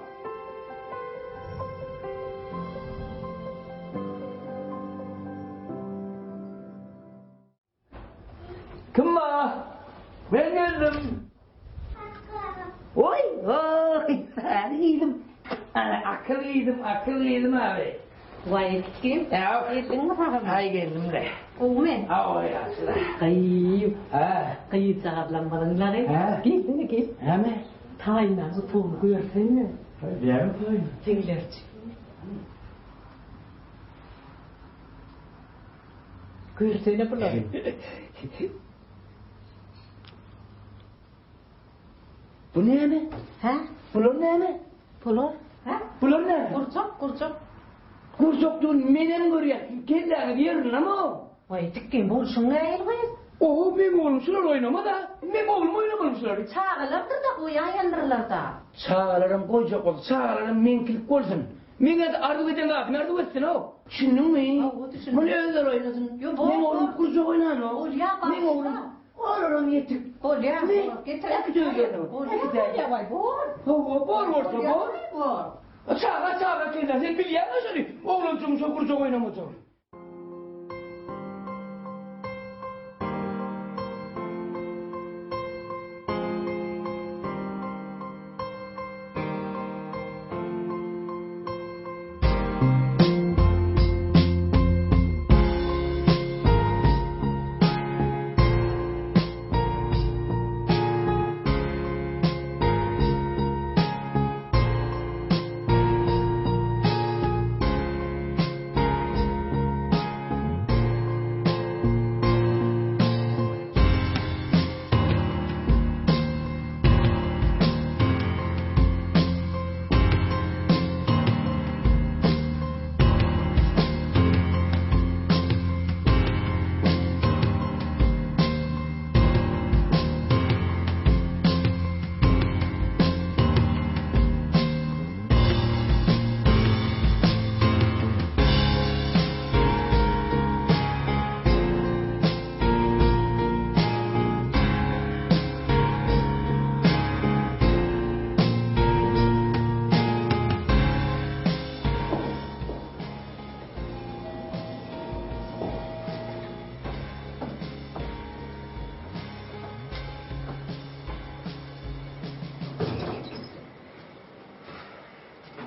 Kim bar? Men geldim. Oý, oý, sany gyzym. Ana, akyl gyzym, akyl gyzym abi. Waý, kiçigim. Geldiňmi sagama? Aý, geldim-le. Gowumy? Hawa, ýagşy-la. Gyýw. Hä? Gyzjagazlaň Hä? Gelsene, gel. Näme? Taýyndan utugyny görsene. Näme taýyn? Jigilerçi. Görsene bulary. Bu näme? Hä? Bular näme? Bular? Hä? Bular näme? Gurjak, gurjak. Gurjak dur, menem görýän. Kelläňiz ýerindemi o? Waý, tikgin bolşuň nähili gyz? Oho, meň oglum şular oýnamaz-a. Meň oglum oýnamaly şulary. Çagalardyr-da, goýaýandyrlar-da. Çagalaram goýjak bolsa, çagalaram meňkilik bolsun. Meň indi arzuw eden zadymy arzuw etsin-ow. Düşündiňmi? Hawa, düşündim. Muny özleri oýnasyn. Ýo, bor, Meň oglum bor. gurjak oýnanok. Bolýa, Meň oglum, bagyşla. olaram ýetik. Bolýa, Me, bor, getir. Äkit özlerine. Bolýa, Äkit, bolýa, äkit. waý, bor. Hawa, bor bolsa, Bolýa, bor. bor. Çaga, çaga ekeni, sen bilýäň-ä şony, oglanjygyň şo gurjak oýnamajagyny.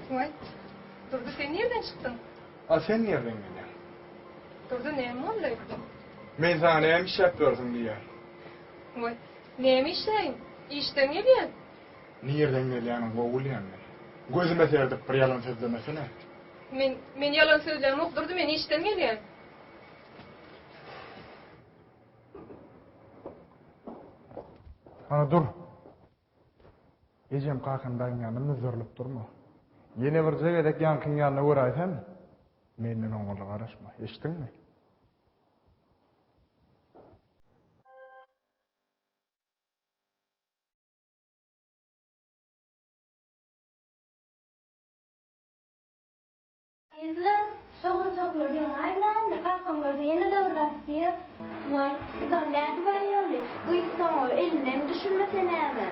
Waý, Durdy sen nirden çykdyň? A sen nirden gelýäň? Durdy näme boldy? Men saňa näme işläp ýörsüň diýýän. Waý, näme işläýin? Işden gelýän. Nirden gelýäniňi gowy bilýän men. Gözüme serdip bir ýalan sözlemesene. Men, men ýalan sözlämok Durdy, men işden gelýän. Hany dur. Ejem kakam dagyň ýanynda müzzerilip durma. Ýene birje gezek ýaňkyň ýanyna göräýsem, menden oňaly garaşma. Eşitdiňmi? Gyzlar, şo gurjaklar ýygaýmaýynmy, kakam görse ýene-de bir zat diýer. Waý, bizem nädip aýaly, gyz soň ol elinden düşürmese näme?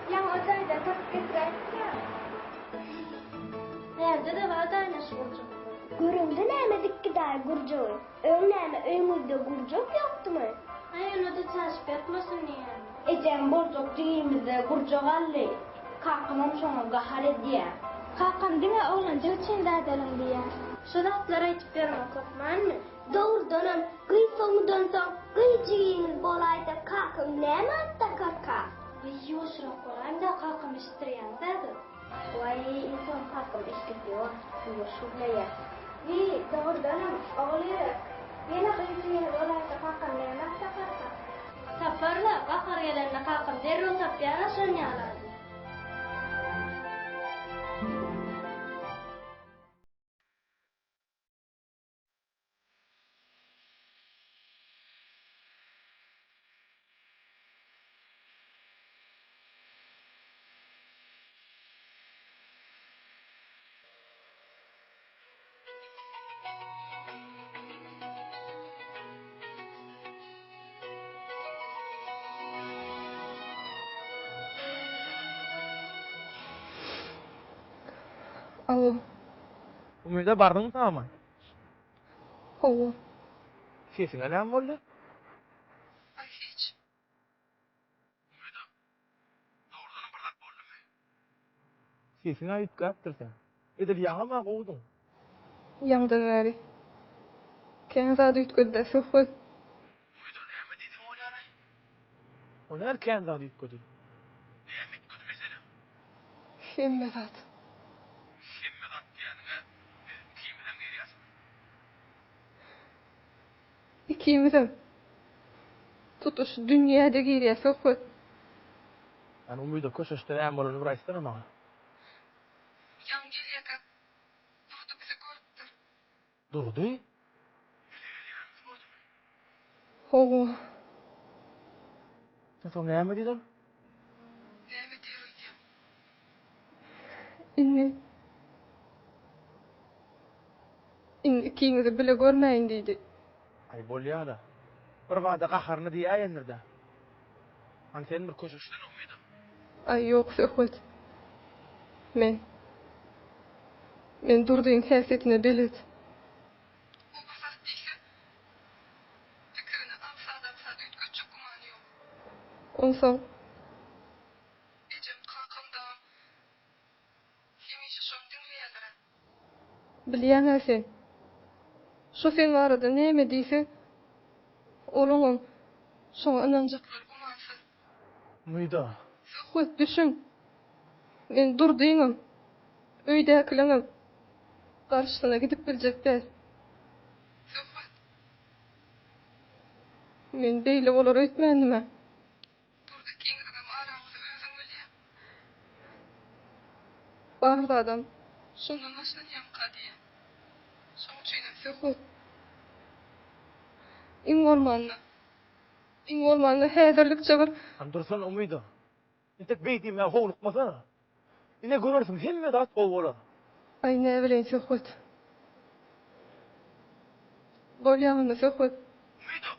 Ýaňy o jaýdan tapyp getiräýipdir-ä. Bärde-de bar-da ine şu gurjaklar. Göreňde näme dikgi daýy gurjagy? Öň näme öýüňizde gurjak ýokdumy? Aý onda-da çaşyp ýatmasyn diýýän. Ejem boljak jigimize gurjak aldy. Kakamam şoňa gahar edýä. Kakam diňe oglanjyk üçin zat alyň diýýär. Şu zatlary aýdyp ýörmek hökmanmy? Dogrudanam, gyz soňudan soň gyz jigiňiz bolaýsa kakaň näme at dakarka? Wiý ýuwaşrak bolaýmda kakam eşitdirýäňiz häzir. Waý insoň kakam eşidip ýok, ýuwaş gürleýä. Wiý, dogrudanam, Ogulýürek, ýene gyz jigiňiz bolaýsa kakam näme at dakarka? Tapar-la, gahar gelende kakam derrew tapýar-a şon ýaly ady. Alo. Umyda bardyňmy sama? Hawa. Sesiňe näme boldy? Aý hiç. Umyda. Dogrudanam bir zat boldumy? Sesiň-ä üýtgäpdir seň. Edil ýaňam-a gowudyň. Ýaňdan bäri. Kän zat üýtgedi-dä, Söhbet. Umyda näme diýdiň bolýar-aý? O näl kän zat üýtgedi? Näme üýtgedi meselem? Hemme zat. Hemme zat diýýäniňe biz ikimizem girýäsmi? Ikimizem. Tutuş dünýä-de girýär, Söhbet. Hany Umyda köşeşde näme bolanyny bir aýtsana maňa. Ýaňy gelýärkäk Durdy bizi görüpdir. Durdy? Bize gelýänimizi gördümi? Hawa. Sen soň näme diýdiň? Näme diýer öýdýäň? Indi Indi ikiňizi bile görmäýin diýdi. Aý bolýa-da. Bir bada gaharyna diýäýendir-dä. Hany sen bir köşeşsene Umyda. Aý ýok Söhbet. Men Men Durdyň häsiýetine belet. O bir zat diýse, pikirini aňsat-aňsat üýtgetjek gümany ýok. Onsoň ejem kakam dagam hemişe şony diňleýärler-ä. Bilýäň-ä sen. Şo sen barada näme diýse, olaňam şoňa ynanjaklary gümansyz. Umyda. Söhbet düşün. Men Durdyňam, öýdäkileňem garşysyna gidip biljek däl. Söhbet. Men beýle bolar öýtmändim-ä. Durdy ikiňiziňem araňyzy özüň bilýäň. Bar zadam şondan başlanýamyka diýýän. Şoň üçinem Söhbet. Iň bolmanda, iň bolmanda häzirlikçe bir. Hany dursana Umyda. Entek beý diýmäge howlukmasana. Ine görersiň hemme zat gowy bolar. Aý näbileýin Söhbet. Bolýa onda Söhbet. Umyda.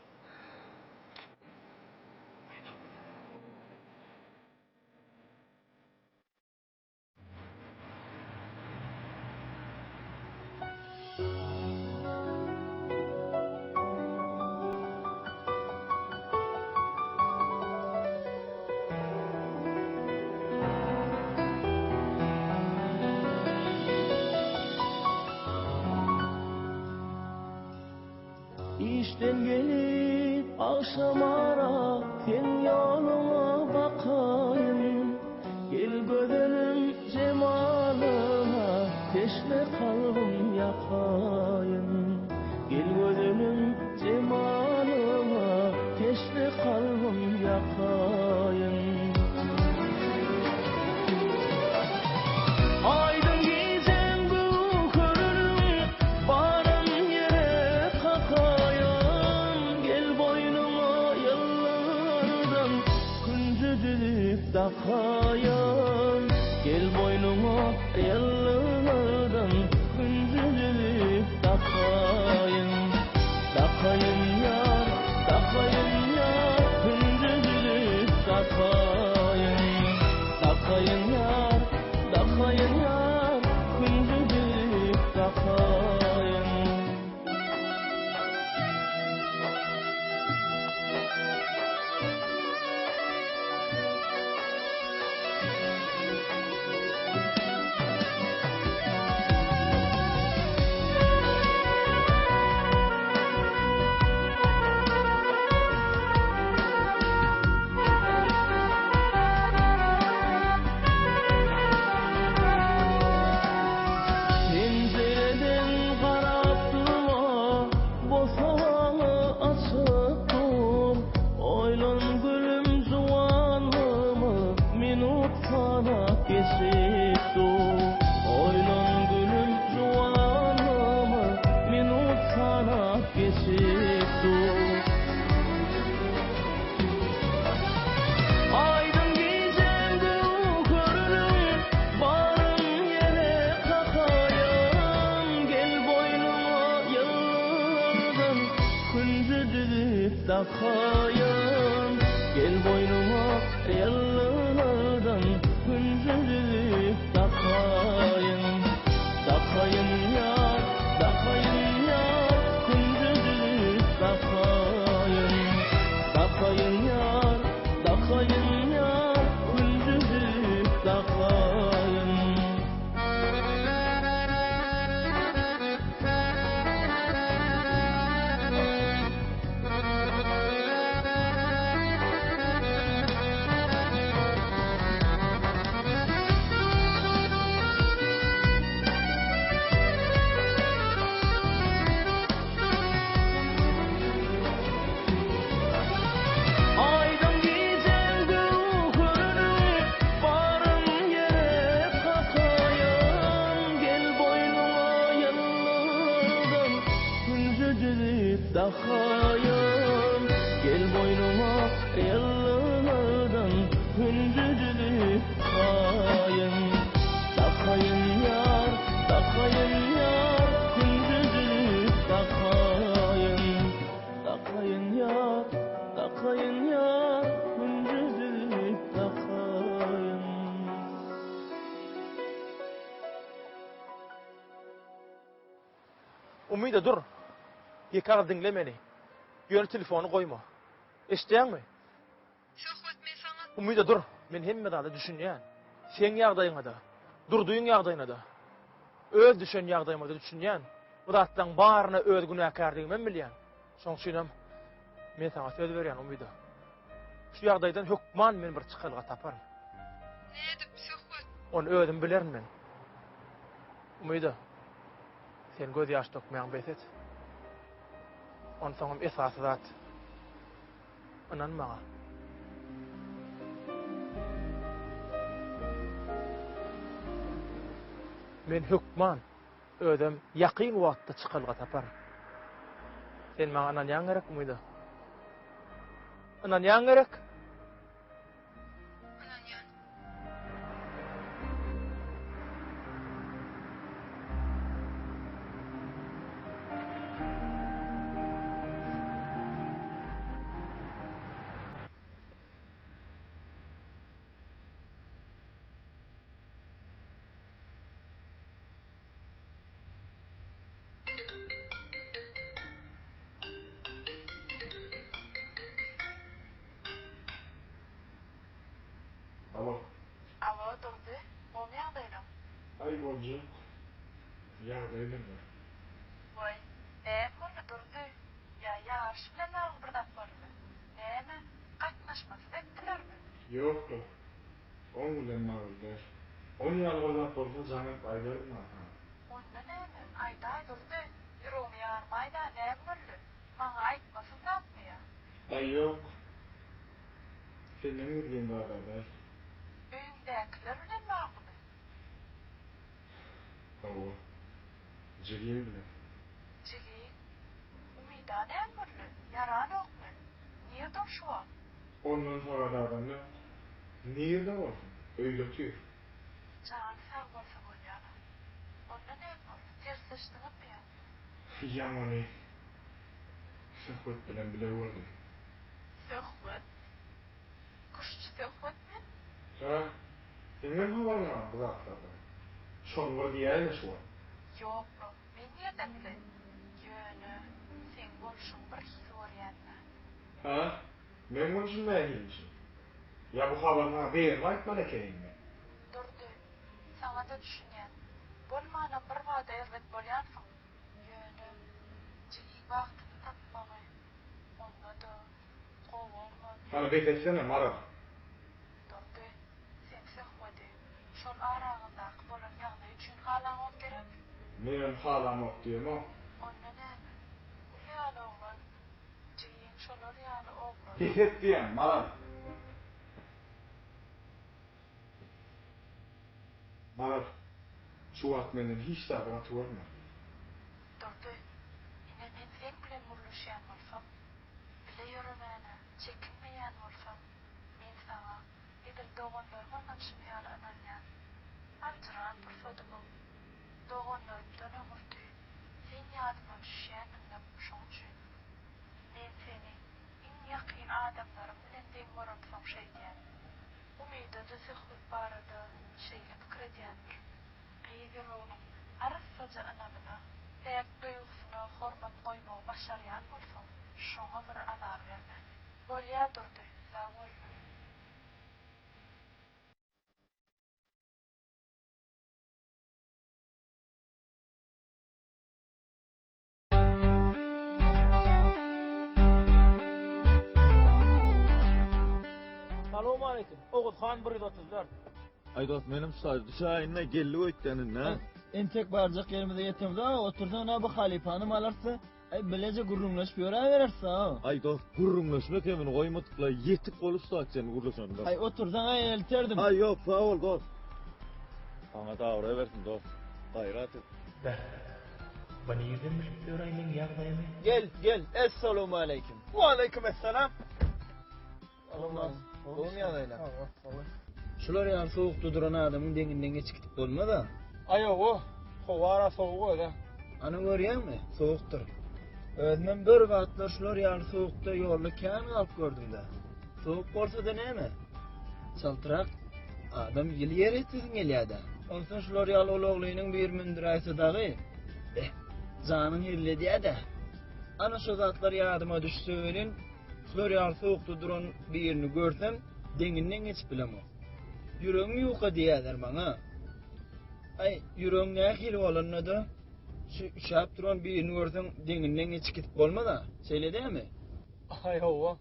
Işden gelip agşamara seň ýoluňa bakaýyn. Gel gözelim jemalyňa teşne kalbym ýakaýyn. Gel gözelim jemalyňa teşne kalbym ýakaýyn. Aýdyň gije. Ýyldyzlardan hünji düzüp dakaýyn. Dakaýyn ýar, dakaýyn ýar, hünji düzüp dakaýyn. Dakaýyn ýar, dakaýyn ýar, hünji düzüp dakaýyn. Penjireden garap durma, bosagaňy açyp dur. Oýlan gülüm juwanlygymy, minut sanap geçip dur. Oýlan gülüm juwanlygymy, minut sanap geçip dur. Aýdyň gijäň göwheriniň baryn ýere kakaýyn. Gel boýnuňa ýyldyzdan hünji düzüp dakaýyn. Gel boýnuňa ýyldyzdan hünji düzüp dakaýyn. Dakaýyn ýar, dakaýyn ýar, hünji düzüp dakaýyn. Dakaýyn ýar, dakaýyn ýar, hünji düzüp dakaýyn. Aýdyň gijäň göwheriniň baryn ýere kakaýyn. Gel boýnuňa ýyldyzdan hünji düzüp dakaýyn. Gel boýnuňa ýyldyzdan hünji düzüp dakaýyn. Dakaýyn ýar, dakaýyn ýar, hünji düzüp dakaýyn. Dakaýyn ýar, dakaýyn ýar, hünji düzüp dakaýyn. Umyda dur. Ýeke agyz diňle meni. Ýöne telefony goýma. Eşidýäňmi? Söhbet men saňa. Umyda dur. Men hemme zada düşünýän. Seň ýagdaýyňa-da, Durdyň ýagdaýyna-da. Öz düşen ýagdaýyma-da düşünýän. Bu zatlaň baryna öz günäkärdigimem bilýän. Şoň üçinem men saňa söz berýän Umyda. Şu ýagdaýdan hökman men bir çykalga taparyn. Nädip Söhbet? Ony özüm bilerin men. Umyda, sen göz ýaş dökmäňi bes et. Onsoňam esasy zat, ynan maňa. Men hökman, özem ýakyn wagtda çykalga taparyn. Sen maňa ynanýaň gerek, Umyda? Ynanýaň gerek? Ynanýan. Alo. Alo, Durdy, gowy ýagdaýlaň? Aý boljak. Ýagdaý näme? Waý, näme boldy, Durdy? Ýa ýaryş bilen bagly bir zat boldumy? Näme, gatnaşmasyz etdilermi? Ýok-la. Oň bilen bagly däl. Oň ýaly bir zat bolsa jaň edip aýdardym-a saňa. Onda näme, aýdaý, Durdy, ýüregimi ýarmaý-da, näme boldy? Maňa aýtmasyz zatmy ýa? Aý ýok. Senden gizlin zad-a däl. Öýüňdäkiler bilen baglymy? Hawa. Jigim bilen. Jigiň? Umyda näme boldy? Ýaranokmy? Nirde ol şu wagt? Ondan soran adam ýok. Nirde bolsun? Öýde otyr. Jany sag bolsa bolýa. Tersleşdiňizmi ýa? Ýaňy ony Söhbet bilen bile gördüm. Söhbet? Küştçi Söhbetmi? Hä? Seňem habaryň barmy bu zatlardan? Şony bir diýäýme şu wagt. Ýok-la, men nirden bileýin? Ýöne, seň bolşuň birhili görýän-dä. Hä? Meň bolşum nähilimişin? Ýa bu habary saňa gyzyma aýtmaly ekenimmi? Durdy, saňa-da düşünýän. Bolmanam birbada erbet bolýansyň. Ýöne, jigiň bagtyny tapmagy, onda-da gowy oglan. Hany bes etsene, Maral. Durdy, sen Söhbedi şol araňyzdaky bolan ýagdaý üçin halaňok gerek? Menem halamok diýemok. Onda näme? Gül ýaly oglan, jigiň şolar ýaly oglan. Bes et diýýän, Maral. Maral, şu wagt menden hiç zady gaty görme. Durdy, ine men seň bilen gürleşýän bolsam, bile ýöremäne çekinmeýän bolsam, men saňa edil doganlaryma ynanyşym ýaly ynanýan. Aljyran pursadymam, doganlarymdan öňürti sen ýadyma düşýändiňem şoň üçin. Men seni iň ýakyn adamlarym bilen deň göremsoň şeýdýän. Umyda-da Söhbet barada şeýle pikir edýändir. Gyz ýüreginiň arassaja ynamyna, päk duýgusyna hormat goýmagy başarýan bolsaň, şoňa bir azar berme. Bolýa Durdy, sag bol. Salowmaleýkim. Oguzhan 134. Aý dost menem şu taýda düşäýin-de geldik öýtýän indi hä. Entek barjak ýerimize ýetemzok, otursaň-a bu halypany alarys-da, aý bileje gürrüňleşip ýöräbereris-a. Aý dost gürrüňleşme kemini goýmadykla ýetik bolup şu saat çenli gürleşenimiz. Aý otursaň-a elterdim. Aý ýok sag bol dost. Saňa dabraý bersin dost. Gaýrat et. Beh. Bu nirden bilip ýöraý meň ýagdaýymy? Gel, gel, essalowmaleýkim. Waleýkim essalam. Gowumy ýagdaýlar? Şular ýaly sowukda duran adamyň deňinden geçip gidip bolmaz-a. Aý hawa, howa-ra sowuk öz-ä. Ana görýäňmi, sowukdyr. Özümem bir wagtlar şular ýaly sowukda ýolda kän galyp gördüm-dä. Sowuk bolsa-da näme? Çaltrak adam ýyly ýere ýetesiň gelýär-dä. Onsoň şular ýaly ulaglynyň biri mündüräýse dagy, beh, janyň hezil edýär-dä. Ana şo zatlar ýadyma düşse welin, şular ýaly sowukda duran birini görsem, deňinden geçip bilemok. Ýüregiň ýuka diýýärler maňa. Aý, ýüregiň nähili bolanda-da, şu üşäp duran birini görseň, deňinden geçip gidip bolmaz-a. Şeýle dälmi? Aý hawa.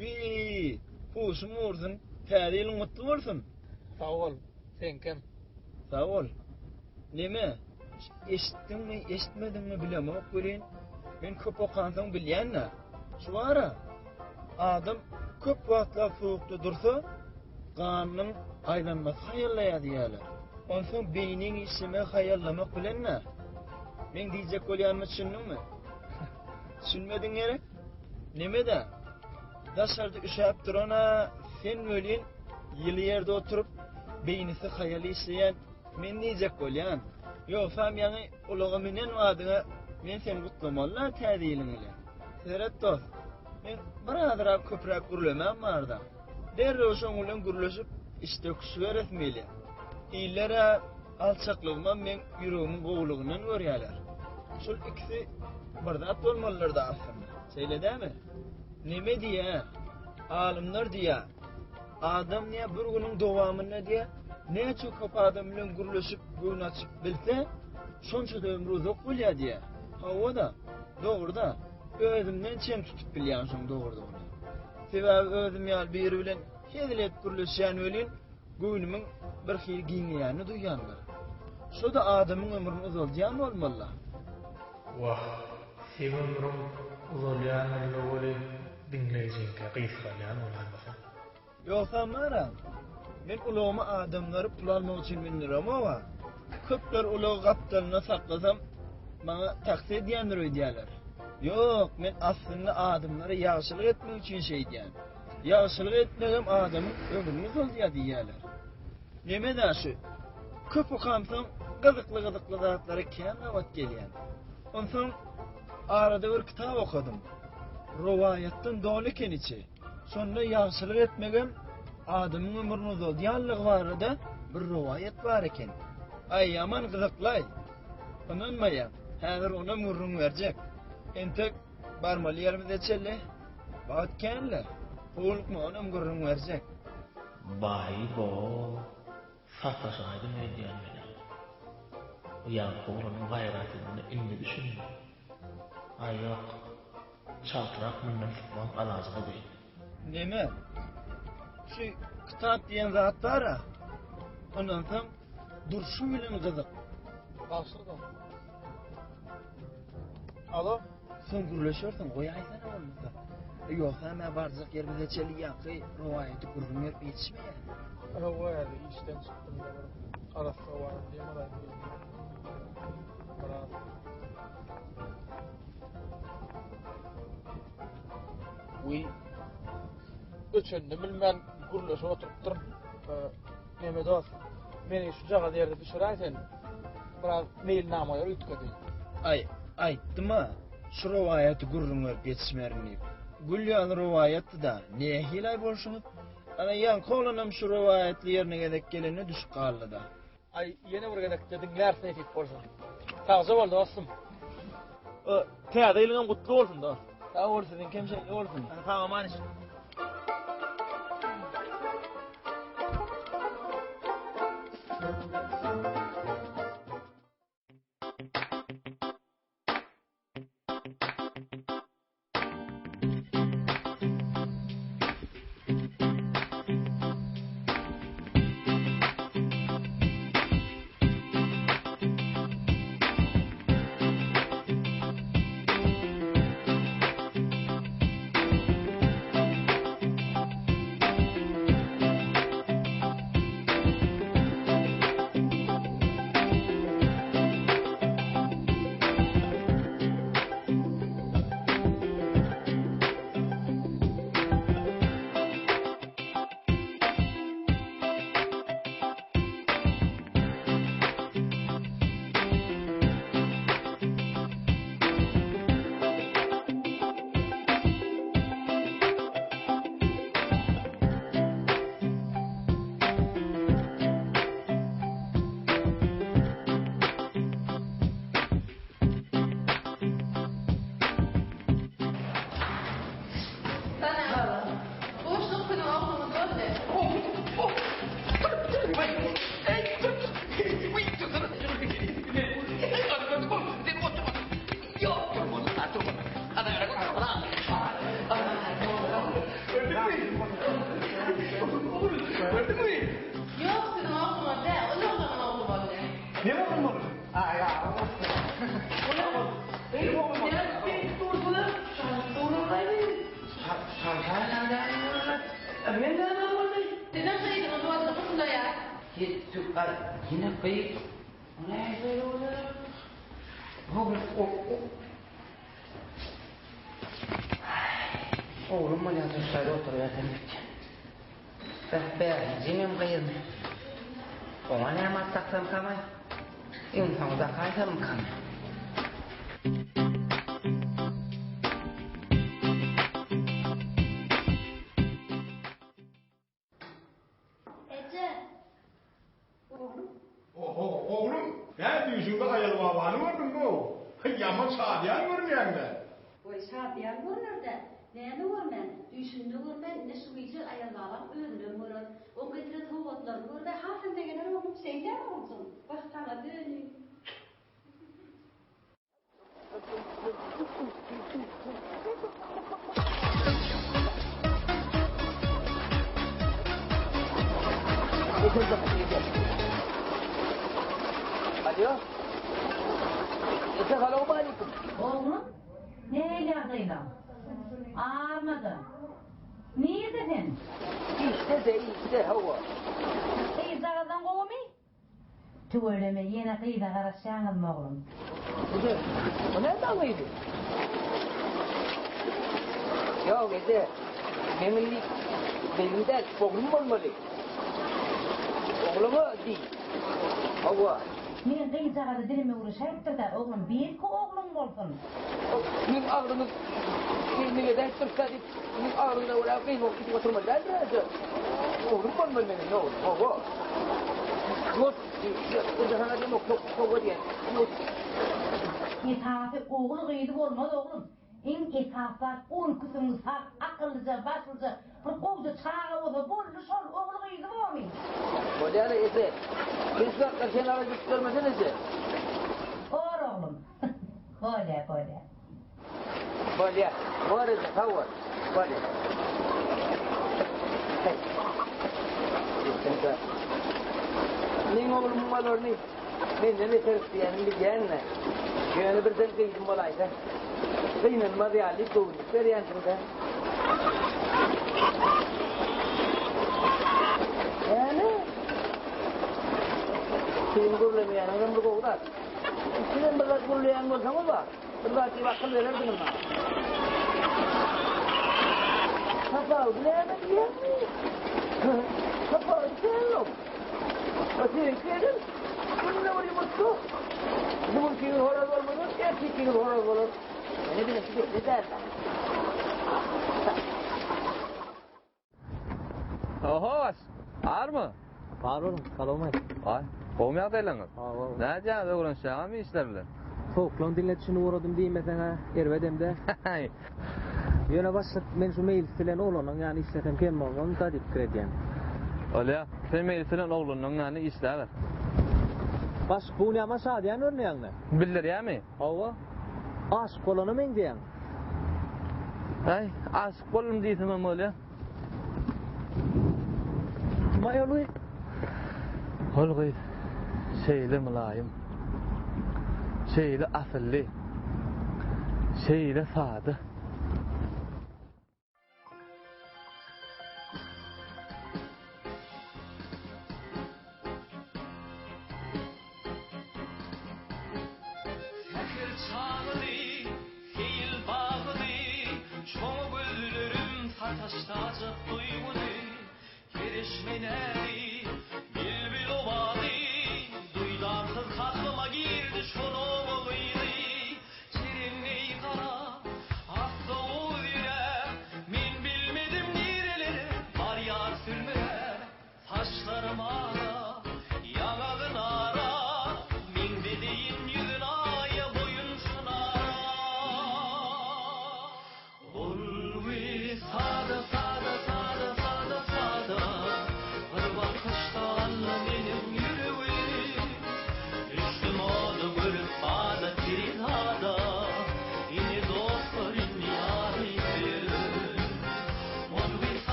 Wiý, huşum ursun, täze ýylyň gutly bolsun! Sag bol, seňkem. Sag bol. Neme, eşitdiňmi, eşitmediňmi bilemok welin, men köp okansoň bilýän-dä. Şu bar-a, adam köp wagtlap sowukda dursa, ganynyň aýlanmasy haýallaýar diýýärler. Onsoň beýniň işlemegi haýallamak bilen-dä. Meň diýjek bolýanyma düşündiňmi? Düşünmediň gerek? Neme-dä? Daşarda üşäp duran-a sen welin, ýyly ýerde oturyp, beýnisi haýal işleýän men diýjek bolýan. Ýogsam ýaňy ulaga münen badyňa men seni gutlamaly-la täze ýylyň bilen. Seret dost, men birazrak köpräk gürlemäm bar-da. Derrew şoň bilen gürleşip, iç döküşiberesim gelýär. Iller-ä Alçaklygymam meň ýüregimiň gowulygyndan görýäler. Şul ikisi bir zat bolmalydyr-da aslynda. Şeýle dämi? Neme diýýä? Alymlar diýýä. Adam diýýä bir günüň dowamynda diýýä, näçe köp adam bilen gürleşip, göwün açyp bilse, şonça-da ömri uzak bolýar diýýä. Hawa-da, dogry-da. Özümden çen tutup bilýän şoň dogrudygyny. Sebäbi özüm ýaly biri bilen hezil edip gürleşýän welin, Göwnümiň birhili giňeýänini duýýandyr. Şo-da adamyň ömrüni uzaldýan bolmaly-la. Wah, seň ömrüň uzalýandyr-la welin, diňleýjiňkä gysgalýan bolaýmasa. Ýogsam bar-a, men ulagyma adamlary pul almak üçin mündüremog-a. Köpler ulagy gapdalynda saklasam, maňa taksi edýändir öýdýärler. Ýok, men aslynda adamlara ýagşylyk etmek üçin şeýdýän. Ýagşylyk etmegem adamyň ömrüni uzaldýar diýýärler. Neme-dä şu? Köp okamsoň, Gyzykly-gyzykly zatlara kän gabat gelýän. Onsoň arada bir kitap okadym. Rowaýatdan doly eken içi. Şonda ýagşylyk etmegem adamyň ömrüni uzaldýanlygy barada bir rowaýat bar eken. Aý, ýaman gyzykly-aý. Ynanmaýaň, häzir onam gürrüň berjek. Entek barmaly ýerimize çenli wagt kän-le. Howlukma, onam gürrüň berjek. Baý-bo, sataşaýdym öýdýän men-ä. Bu ýaňky oglanyň gaýratyna indi düşündim. Aý, ýok, çaltrak mundan sypmagyň alajyny edeýin. Neme, şu kitap diýen zat bar-a, ondan soň durşy bilen gyzyk. Bagşyr-da. Alo. Soň gürleşersiň, goýaýsana bolmasa. Ýogsa men barjak ýerimize çenli ýaňky rowaýaty gürrüň berip ýetişmeýän. Hawa, häzir işden çykdym-da bir arassa howanam dem alaýyn diýdim. Biraz. Wiý. Öçenini bilmän gürleşip oturypdyryn. Neme dost, meni şujagaz ýerde düşüräý sen. Biraz meýilnamalar üýtgedi. Aý, aýtdym-a, şu rowaýaty gürrüň berip ýetişmerin diýip. Gül ýaly rowaýatdy-da, nähili-aý bolşuňyz? Ana, ýaňky oglanam şu rowaýatly ýerine gezek gelende düşüp galdy-da. Aý, ýene bir gezekde diňläris nesip bolsa. Sagja bol dostum. Täze ýylyňam gutly bolsun dost. Sag bol, siziňkem şeýle bolsun. Sag-aman iş. Buşluk siziň ogluňyz boldy. Ýok, siziň ogluňyz däl, ol oglanyň ogly boldy. Siziň gyzyňyz boldy, gutlaýas. Oglum bolýar, şaýda oturybersem gitýän. Beh, bäşinjimem gyzmy? Oňa näme at daksamkam-aý? Iň soňy dakaýsammykam? Eje! Oglum? Oho, oglum, nä düýşüňde Aýazbabany gördüňmi-ow? Ýaman şadyýan görünýäň-dä. Goý, şadyýan görner-dä. Näme görmän? Düýşünde görmän, ine şu gije Aýazbabaň özünem görer. Oň getiren sowgatlaryny görse, hasam begener oglum. Şeýdämi, oguljygym? Wah, saňa döneýin. Alo. Salowmaleýkim. Oglum, nähili ýagdaýlaň? Armada. Nirde sen? Işde-de, işde, hawa. Gyzjagazlaň gowumy? Tüweleme, ýene gyza garaşýaňyzmy oglum? Eje, o nämäň gyzy? Ýok, eje, meň indi gyzym däl, oglum bolmaly. Ogluma diý. Hawa. Meň gyzjagazy dilim öwreşäýipdir-dä, oglum, belki ogluň bolsun. Meň agzymy neme edäýipdiris-dä diýip, meň agzymda görä gyz bolup gidip oturmaly däldir hä-de. Oglum bolmaly meniň, oglum, hawa. Ýok, eje saňa diýemok, hawa diýen. Esasy ogul-gyzy bolmaz, oglum. Iň esasy zat on ikisiňiz sag, akyllyja, başlyja, bir gowja çaga bolsa boldy şol, ogly-gyzy bormy? Bolýar eje. Sen şu zatlar sen alada edip görmesene eje. Bor oglum. Bolýar, bolýar. Bolýar. Bor eje, sag bol. Bolýar. Heý. Meň oglumyň bolaryny Menden beter isleýänini bilýän-dä. Ýöne birden gyzym bolaýsa, gynanmaz ýaly diýip göwünlik berýänsiň-dä. Näme? Siziň gürlemeýäniňizem bir gowy zat. Sizem bir zat gürleýän bolsaňyz-a, bir zat diýip akyl bererdiňiz maňa. Tapawudy näme diýýäňmi? Tapawudy kän-ow. Siziňki edil günde bir ýumurtga. Bu günki gün horaz bolmasa, ertirki gün horaz bolar. Ýöne biziňki beýle däl-dä. Oho, baş. Barmy? Bar oglum, salowmaleýkim. Aý, gowumy ýagdaýlaryňyz? Hawa. Nädýäňiz, öwrenişýäňizmi işler bilen? Sowuklaň diline düşünip ugradym diýmeseň-ä, erbedem-dä. Ýöne başlyk, men şu Meýlis bilen oglanyň ýany işlesem kem bolmazmyka diýip pikir edýän. Bolýa, sen Meýlis bilen oglanyň ýany işläber. Başlyk, bu gün ýaman şadyýan görünýäň-le. Bildirýämi? Hawa. Aşyk bolana meňzeýäň. Äý, aşyk boldum diýsemem bolýa. Kim-aý ol gyz? Ol gyz şeýle mylaýym, şeýle asylly, şeýle sada. Säher çagydy, seýil bagydy, Şoňa gözlerim sataşdy ajap duýgudy. Kereşme näzi, bilbil owazy, Duýdansyz kalbyma girdi şol oba gyzy. Çerengeý gara, assa gowuz ýüre, Men bilmedim nirelere barýar sülmüre. Saçlary mara, ýaňagy nara, Meňzedeýin ýüzün aýa, boýun çynara. Ol we sada sada sada sada sada Bir wagtlar.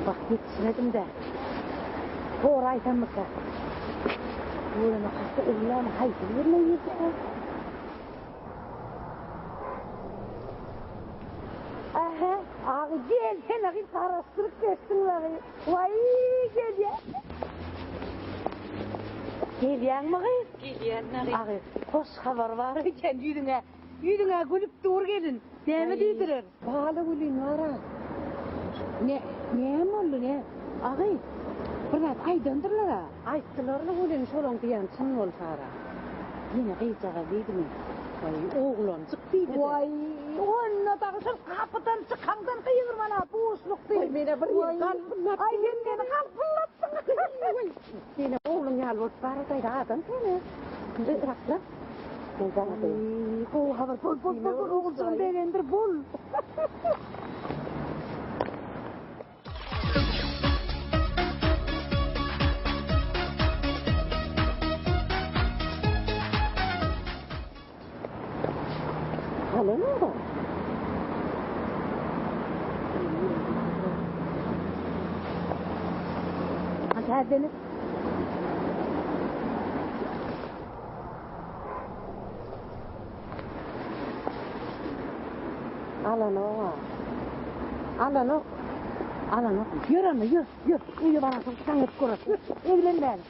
Wah, ýetişmedim-dä. Soraýsammyka? Görenek hakda öwlüýäniň haýsy birine girdikä? Ähä, agy gelsene gyz, garaşdyryp geçdiň dagy. Waý, gelýän. Gelýäňmi gyz? Gelýän dagy. Agy, hoş habar bar eken ýüzüňe. Ýüzüň-ä gülüp dur gelin. Näme diýdirer? Bala gülüň bar-a. Ne, näme boldy, ne? Agy, bir zat aýdandyrlar-a. Aýtdylar-la welin, şolaň diýýäni çyn bolsa-ra. Ýene gyzjagaz diýdimi? Waý, oglanjyk diýdi-de. Waý, onda dagy şol gapydan çykaňdan gygyrman-a, buşluk diýip. Waý, men-ä bir ýyl galpyldap. Aý, sen meni galpyldatdyň. Waý, sen-ä ogluň ýaly bolup baradaýda adam sen-ä. Sakla. Gowy habar. Bol, bol, bol, bol, oguljygym begendir, bol. Halanok. Hadi Alanok-a. Alanok. Alanok. Ýör onda, ýör, ýör. Öýe baransoň jaň edip göreris. Ýör, eglenmäli.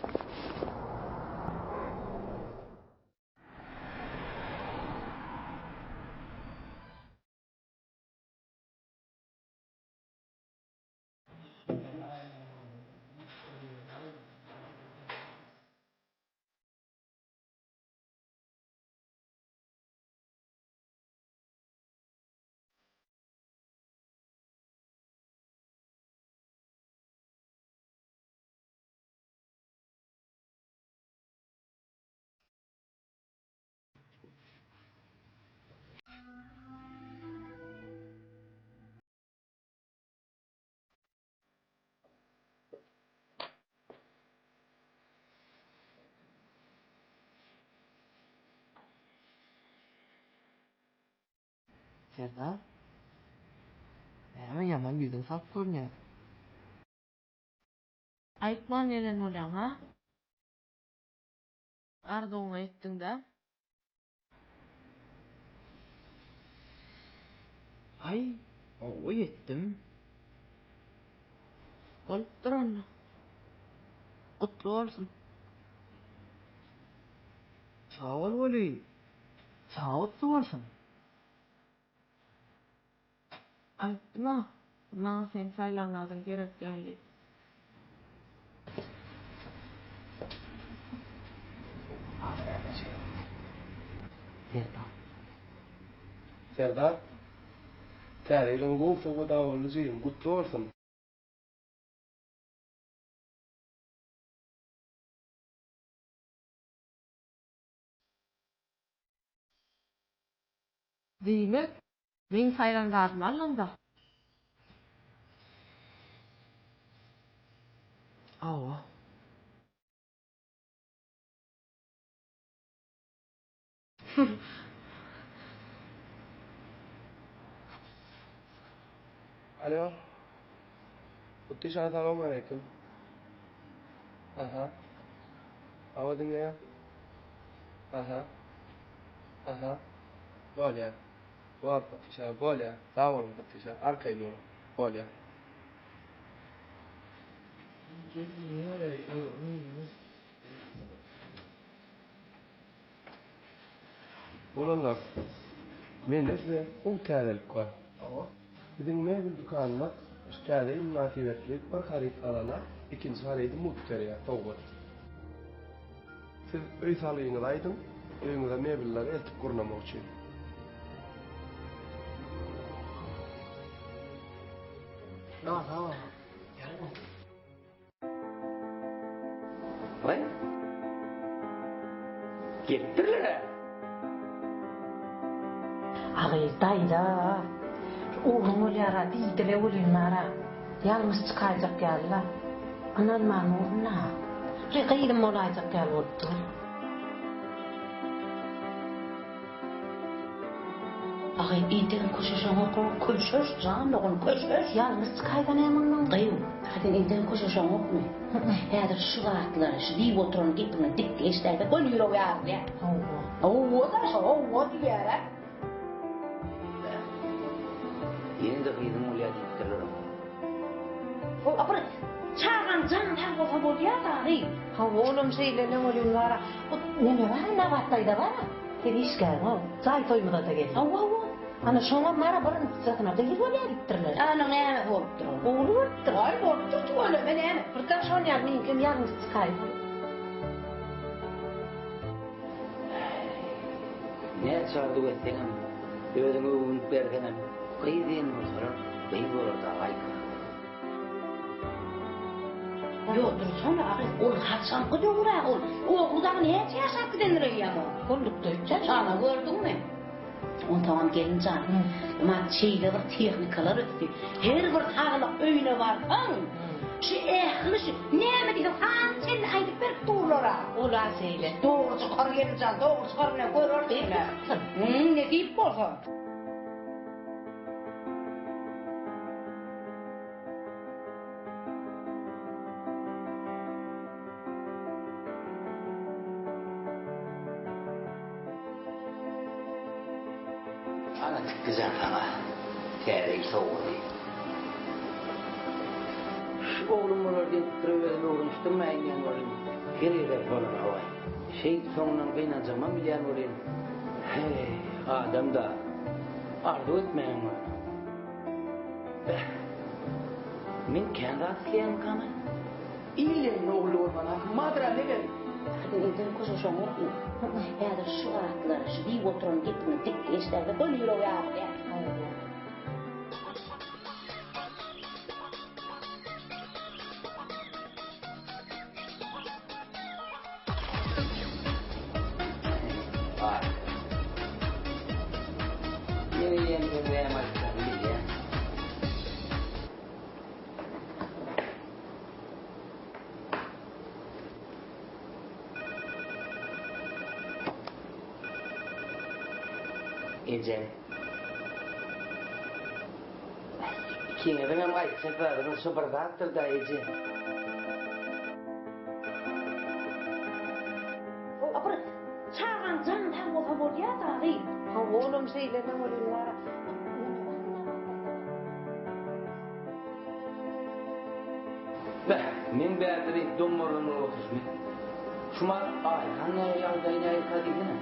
Serdar. Näme ýaman ýüzüň salyp görünýär. Aýtman gelen bolýaň ha? Arzuwyňa ýetdiň-dä. Aý, hawa ýetdim. Bolupdyr onda. Gutly bolsun. Sag bol weli. Saňa gutly bolsun. Aýtdym-a, maňa seň saýlan zadyň gerek däl diýip. Serdar. Serdar. Täze ýylyň gowy sowgada boldy jigim, gutly bolsun. Diýmek, meň saýlan zadymy aldyňda? Hawa. Alo. Gutly şan salowmaleýkim. Aha. Hawa diňleýän. Aha. Aha. Bolýa. Bor Gutly bolýa. Sag boluň Gutly arkaýyn boluň. Bolýa. Oglanlar, mende size gowy täzelik bar. Biziň mebel dükanymyz şu täze ýyl mynasybetli bir haryt alana ikinji harydy mugt berýär, sowgat. Siz öý salgyňyzy aýdyň, öýüňize mebelleri eltip gurnamak üçin. Waý. Gelipdirler-ä. A gyz, daýza, şu ogluň bolýar-a diýdi-le welin bar-a, ýalňyş çykaýjak ýaly-la. Ynanman durun-a. Bir gyzym bolaýjak ýaly bolup dur. Agy, entegem köşeşeňok-ow. Köşeş, jan dogan, köşeş. Ýalňyş çykaýsa näme onnoň? Gyýw, sen entegem köşeşeňokmy? Häzir şu zatlary, şu diýip oturan gepiňi dikdi eşidäýse, göni ýüregi ýarylýar. Hawa. Hawa-da, şo hawa diýýär-ä. Ýene-de gyzyň bolýar diýipdirler oňa. A bir çagaň jany sag bolsa bolýa-da, gyz. Hawa, olam şeýle-le welin bar-a. Bu neme bar-a, Nabat daýza bar-a. Sen işgäriň-ow, jaý toýumyza-da gel. Hawa, hawa. Ana, şoňam bar-a birinjijasyna gyz bolýar diýipdirler. Ana, nämesi bolupdyr onuň? Ogly bolupdyr. Aý, bolupdyr tüweleme, näme. Birden şon ýaly meňkem ýalňyş çykaýsyn. Näçe arzuw etseňem, özüňe öwünip berseňem, gyz diýen bolsalar, gyz bolar-da, Aýka. Ýok, dursana, agyz, ol haçanky döwür-ä ol? Ogly dagy näçe ýaşap gidendir eýýäm ol? Gullukda üç ýaş. Ana, gördüňmi? Onsoňam gelin jan, mat şeýle bir tehnikalar ösdi. Her bir saglyk öýüne barsaň, şu ähli şu näme diýseň sanyny çenli aýdyp berip durlar-a. Ol-a şeýle. Dogry çykar gelin jan, dogry çykar ine görersiň ine. Nesip bolsa. Ana tikgijan saňa täze ýyl sowgady. Şu oglum bolar diýen pikire özümi öwrenişdirmäýin diýen welin, her gezek bolanok-aý. Şeýdip soňundan gynanjagymam bilýän welin, heý, adam-da, arzuw etmäniň bar. Beh, men kän zat isleýänmikam-aý? Il elinde ogully bolman hakym bardyr-a meger. Sen entegem köşeşeňokmy? Häzir şu zatlary, şu diýip oturan gepiňi dikdi eşidäýse, göni ýüregi ýarylýar. Bar. Men eýýäm seň näme aýtjagyňy bilýän. Ejem. Ikiňiziňem aýtjak zadyňyz şu bir zatdyr-da, eje. A bir çagaň jany sag bolsa bolýa-da, gyz. Hawa, olam şeýle-le welin bar-a. Beh, meň bärde beýdip dommarylan bolup oturyşymy? Şumat Aýhan näme ýagdaýy nähilikä diýsene?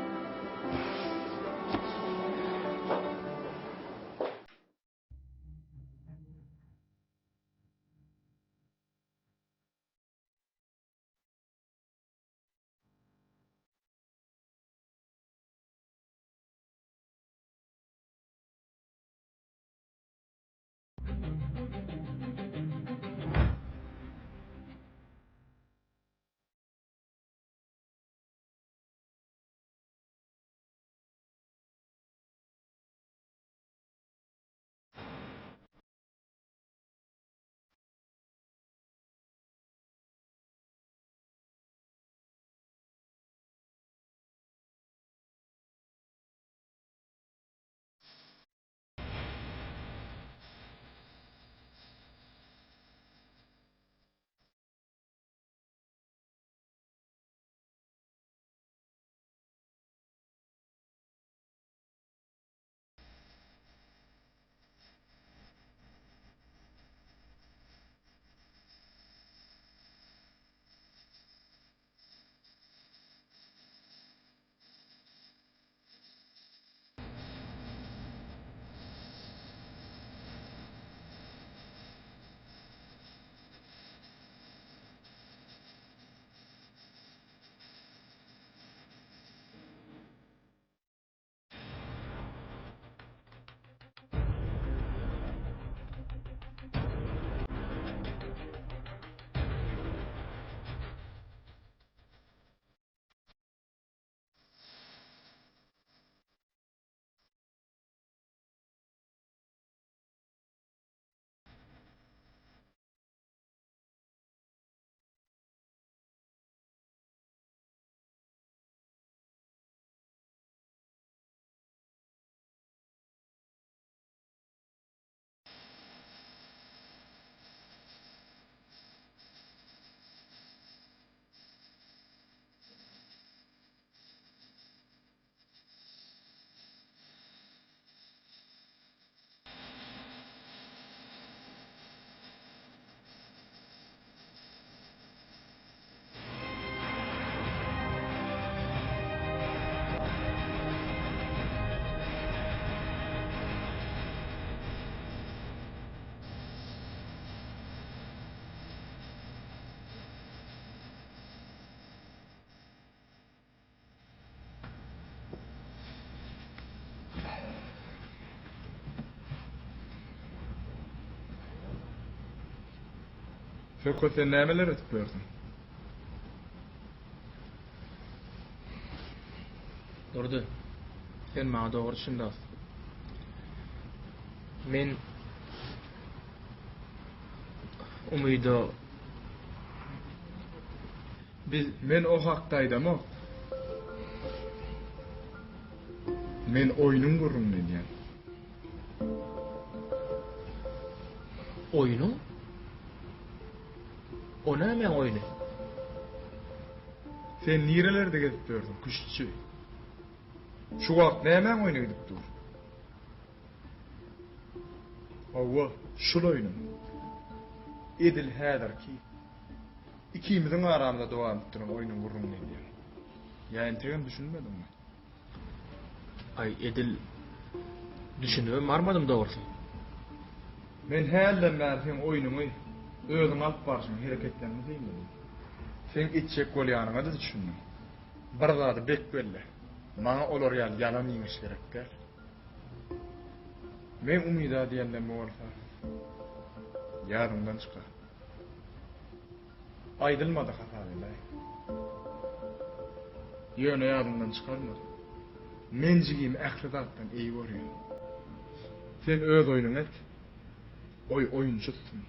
Söhbet sen nämeler edip ýörsüň? Durdy, sen maňa dogry düşün dost. Men Umyda biz Men o hakda aýdamok. Men oýnuň gürrüňini edýän. Oýnuň? O nämäň oýny? Sen nirelerde gezip ýörsüň, küştçi? Şu wagt nämäň oýny gidip dur? Hawa, şul oýnuň. Edil häzirki ikimiziň aramyzda dowam edip duran oýnuň gürrüňini edýän. Ýa entegem düşünmediňmi? Aý, edil düşünibem barmadym dogrusy. Men hälden bäri seň oýnuňy, özüňi alyp barşyňy, hereketleriňi synladym. Seň etjek bolýanyňa-da düşündim. Bir zady bek belle, maňa olar ýaly ýalan ýeňiş gerek däl. Meň Umyda diýenlerimi bolsa, ýadyňdan çykar. Aýdylmady hasap edäý. Ýöne ýadyňdan çykarma. Men jigimi ähli zatdan eý görýän. Sen öz oýnuňy et. Goý oýunçy tutsun.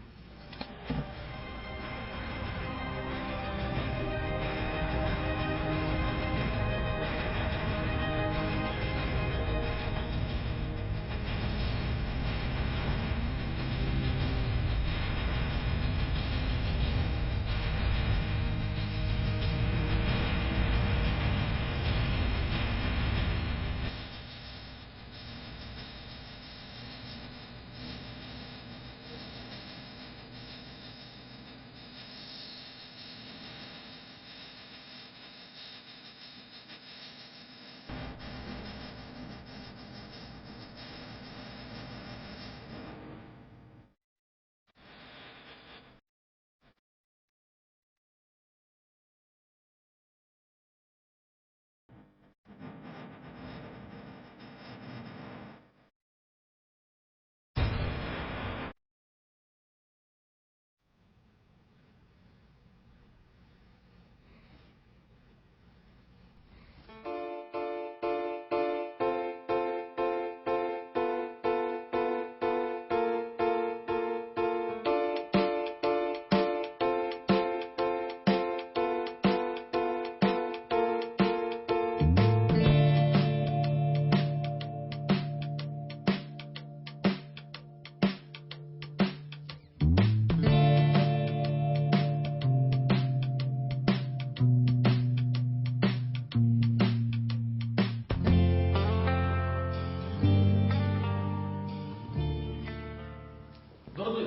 Durdy,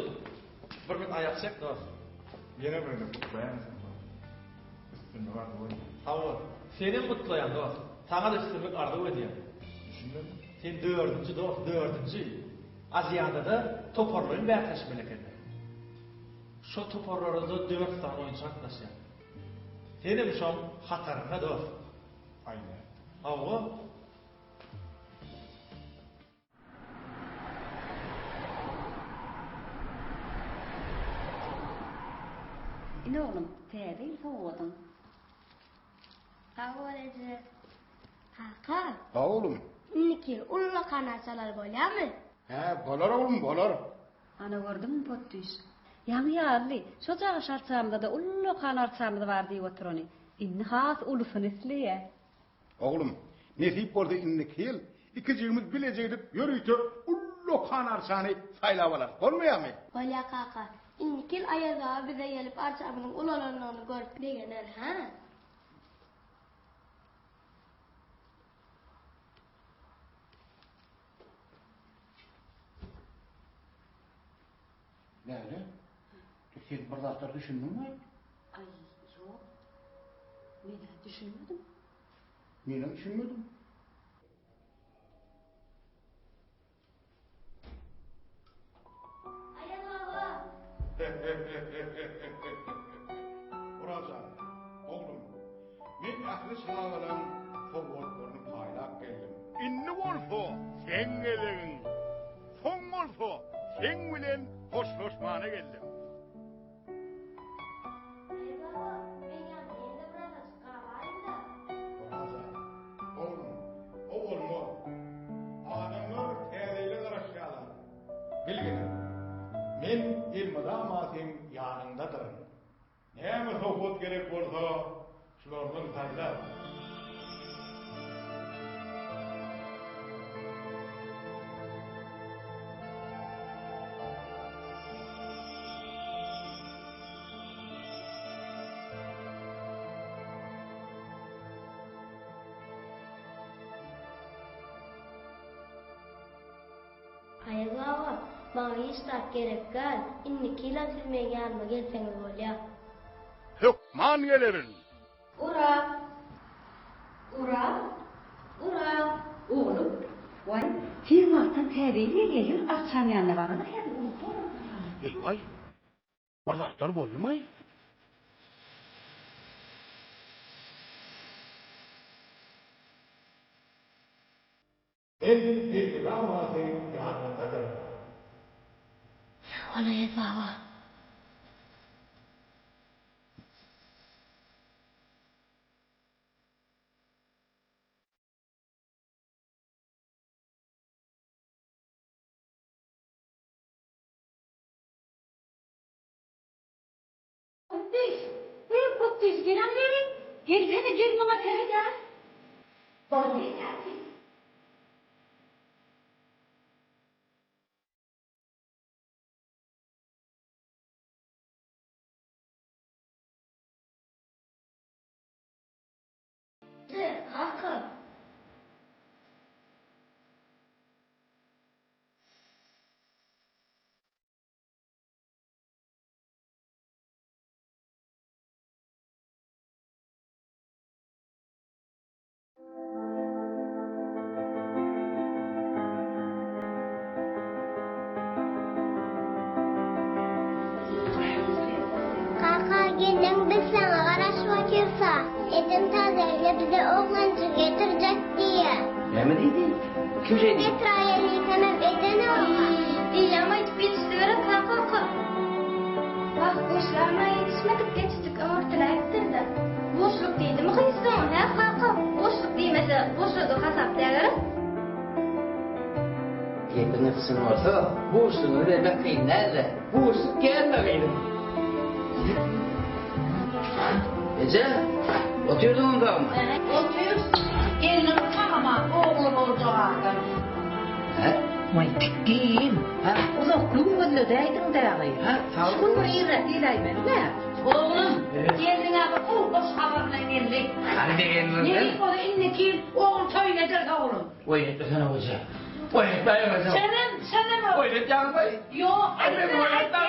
bir gün aýak çek dost. Ýene bir gezek gutlaýan seni. Üstünlik arzuw edýän. Sag bol. Senem gutlaýan dost. Saňa-da üstünlik arzuw edýän. Düşünmedim. Sen dördünji dost, dördünji. Aziadada toparlaýyn bäsleşmeli ekeni. Şo toparlarda-da dört sany oýunçy gatnaşýar. Senem şoň hatarynda dost. Aý nätdim. Hawa. Ine oglum, täze ýyl sowgadyň. Sag bol eje. Kaka. Ha oglum. Indiki ýyl ullakan arçalar bolýarmy? Hä, bolar oglum, bolar. Ana gördüňmi Potdüş? Ýaňy ýaly, şojagaş arçamyzda-da ullakan arçamyz bar diýip oturany. Indi has ulusyny isleýär. Oglum, nesip bolsa indiki ýyl ikijigimiz bileje gidip ýörite ullakan arçany saýlap alarys. Bolmaýarmy? Bolýar kaka. Indiki ýyl Aýaz baba bize gelip arçamyzyň ulalanyny görüp begener, hä? Läle, sen bir zatlar düşündiňmi? Aý, ýok. Men-ä düşünmedim. Menem düşünmedim. Aýaz baba! Oraz jan, oglum, men ähli çagalaň sowgatlaryny paýlap geldim. Indi bolsa seň gezegiň. Soň bolsa seň bilen hoşlaşmana geldim. Şulardan saýla. Aýaz baba, maňa hiç zat gerek däl, indiki ýylam siz meň ýanyma gelseňiz bolýa. Hökman gelerin. Ura! Ura! Ura! Oglum, waý, tiz wagtdan täze ýyl gelýär, ýör, arçaň ýanyna baraly, häzir unudyp Eý-waý, bir zatlar boldumy? Men elmydama seň ýanyňdadyryn. Sag bol Aýaz baba. Kutdüs! Eý, Kutdüs, gel aňňeri! Gelsene, gel maňa seret-ä! Boldy, nätdi? Kaka! Kaka gelin biz saňa garaşyp otyrsa, ejem Tazegül bize oglanjyk getirjek diýýä. Näme diýdi? Kim şeý diýdi? Getirýän diýsemem edenok. Eýýäm aýdyp ýetişdiberem kaka. Wah, buşlama ýetişmedik geçijik öňürtiläýipdir-dä. Buşluk diýdimi gyz soň, hä kaka? Buşluk diýmese, buşladyk hasap dägere? Gepiňiz çyn bolsa, buşlugyňyzy bermek kyn däl-de. Buşluk gelme gyzym. Eje, otyrdyňmy sagmy? Otyr. Gelniň sag-aman ogly boljak adam. Hä? Waý, tikgin. Hä? Uzakly gün gözledäýdiň dagy. Hä, sag Şu gün bir irräk geläýmeli-dä. Oglum, gelniň-ä bir gowy hoş habar bilen geldi. Hany begenmezden. Nesip bolsa indiki ýyl ogul toýuny ederis oglum. Oýun etmesene goja. Oýun etme goja. Çynym, çynym. Oýun etýäňmi? Ýok, aýtma, aýtma.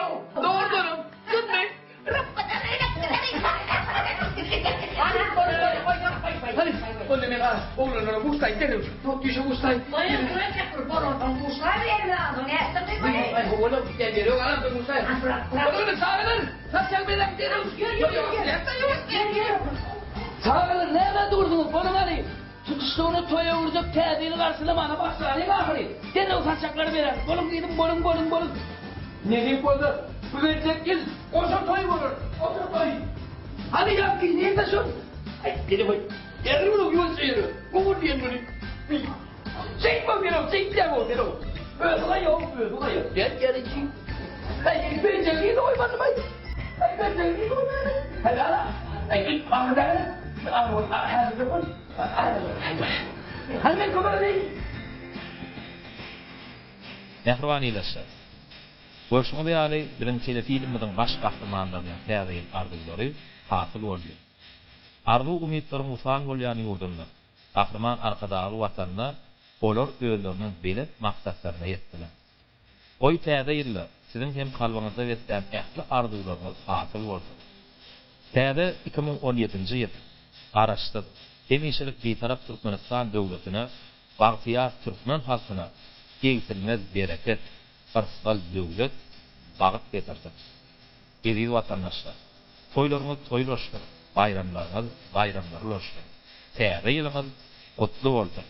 Dogrudanam, çynmy? Hany, onda men oglanlara buşlaýyn derrew. Tok düşe buşlaýyn. Goýun, goýun çekdir, bolansoň buşlaý elime aldyň, nätdiň goý. Aý, howala gitýän ýeri ýok, alamsoň buşlaýyn. Oglum, çagalar, saçak bezäň derrew. Ýör, ýör, ýör. Ýör, ýör. Çagalar, nämä dursuňyz, boluň hany. Tutuşlygyna toýa öwürjek täze ýyly garşylamana başlalyň ahyry. Derrew saçaklary berer. Boluň gyzym, boluň, boluň, boluň. Nesip bolsa, bu geljek ýyl goşa toý bolar. Goşa toý. Hany ýaňky nirde şol? Aý, gele goý. Erri munuň ýuwaşja ýeri. Gowur diýen muny. Şeýtme derrew, şeýtýäň ol derrew. Özi gaýa, özi gaýa. Gel, gel içi. Aý, penjegini goýmadym-aý. Aý, penjegini goýmadym. Hany, ala. Aý, git, maňa däl. Mähriban ildeşler! Görşüňiz ýaly, biziň telefilmimiziň baş gahrymanlarynyň Täze ýyl arzuwlary hasyl boldy. Arzuw-umytlaryň wysal bolýan ýurdunda, Gahryman Arkadagly Watanda olar özleriniň belent maksatlaryna ýetdiler. Goý täze ýylda siziň hem kalbyňyzda beslän ähli arzuwlaryňyz hasyl bolsun! Täze 2017-nji ýyl Garaşsyz, hemişelik Bitarap Türkmenistan döwletine, bagtyýar türkmen halkyna egsilmez bereket, yrsgal-döwlet, bagt getirsin! Eziz watandaşlar! Toýlaryňyz toýlaşsyn, baýramlaryňyz baýramlara ulaşsyn! Täze ýylyňyz gutly bolsun!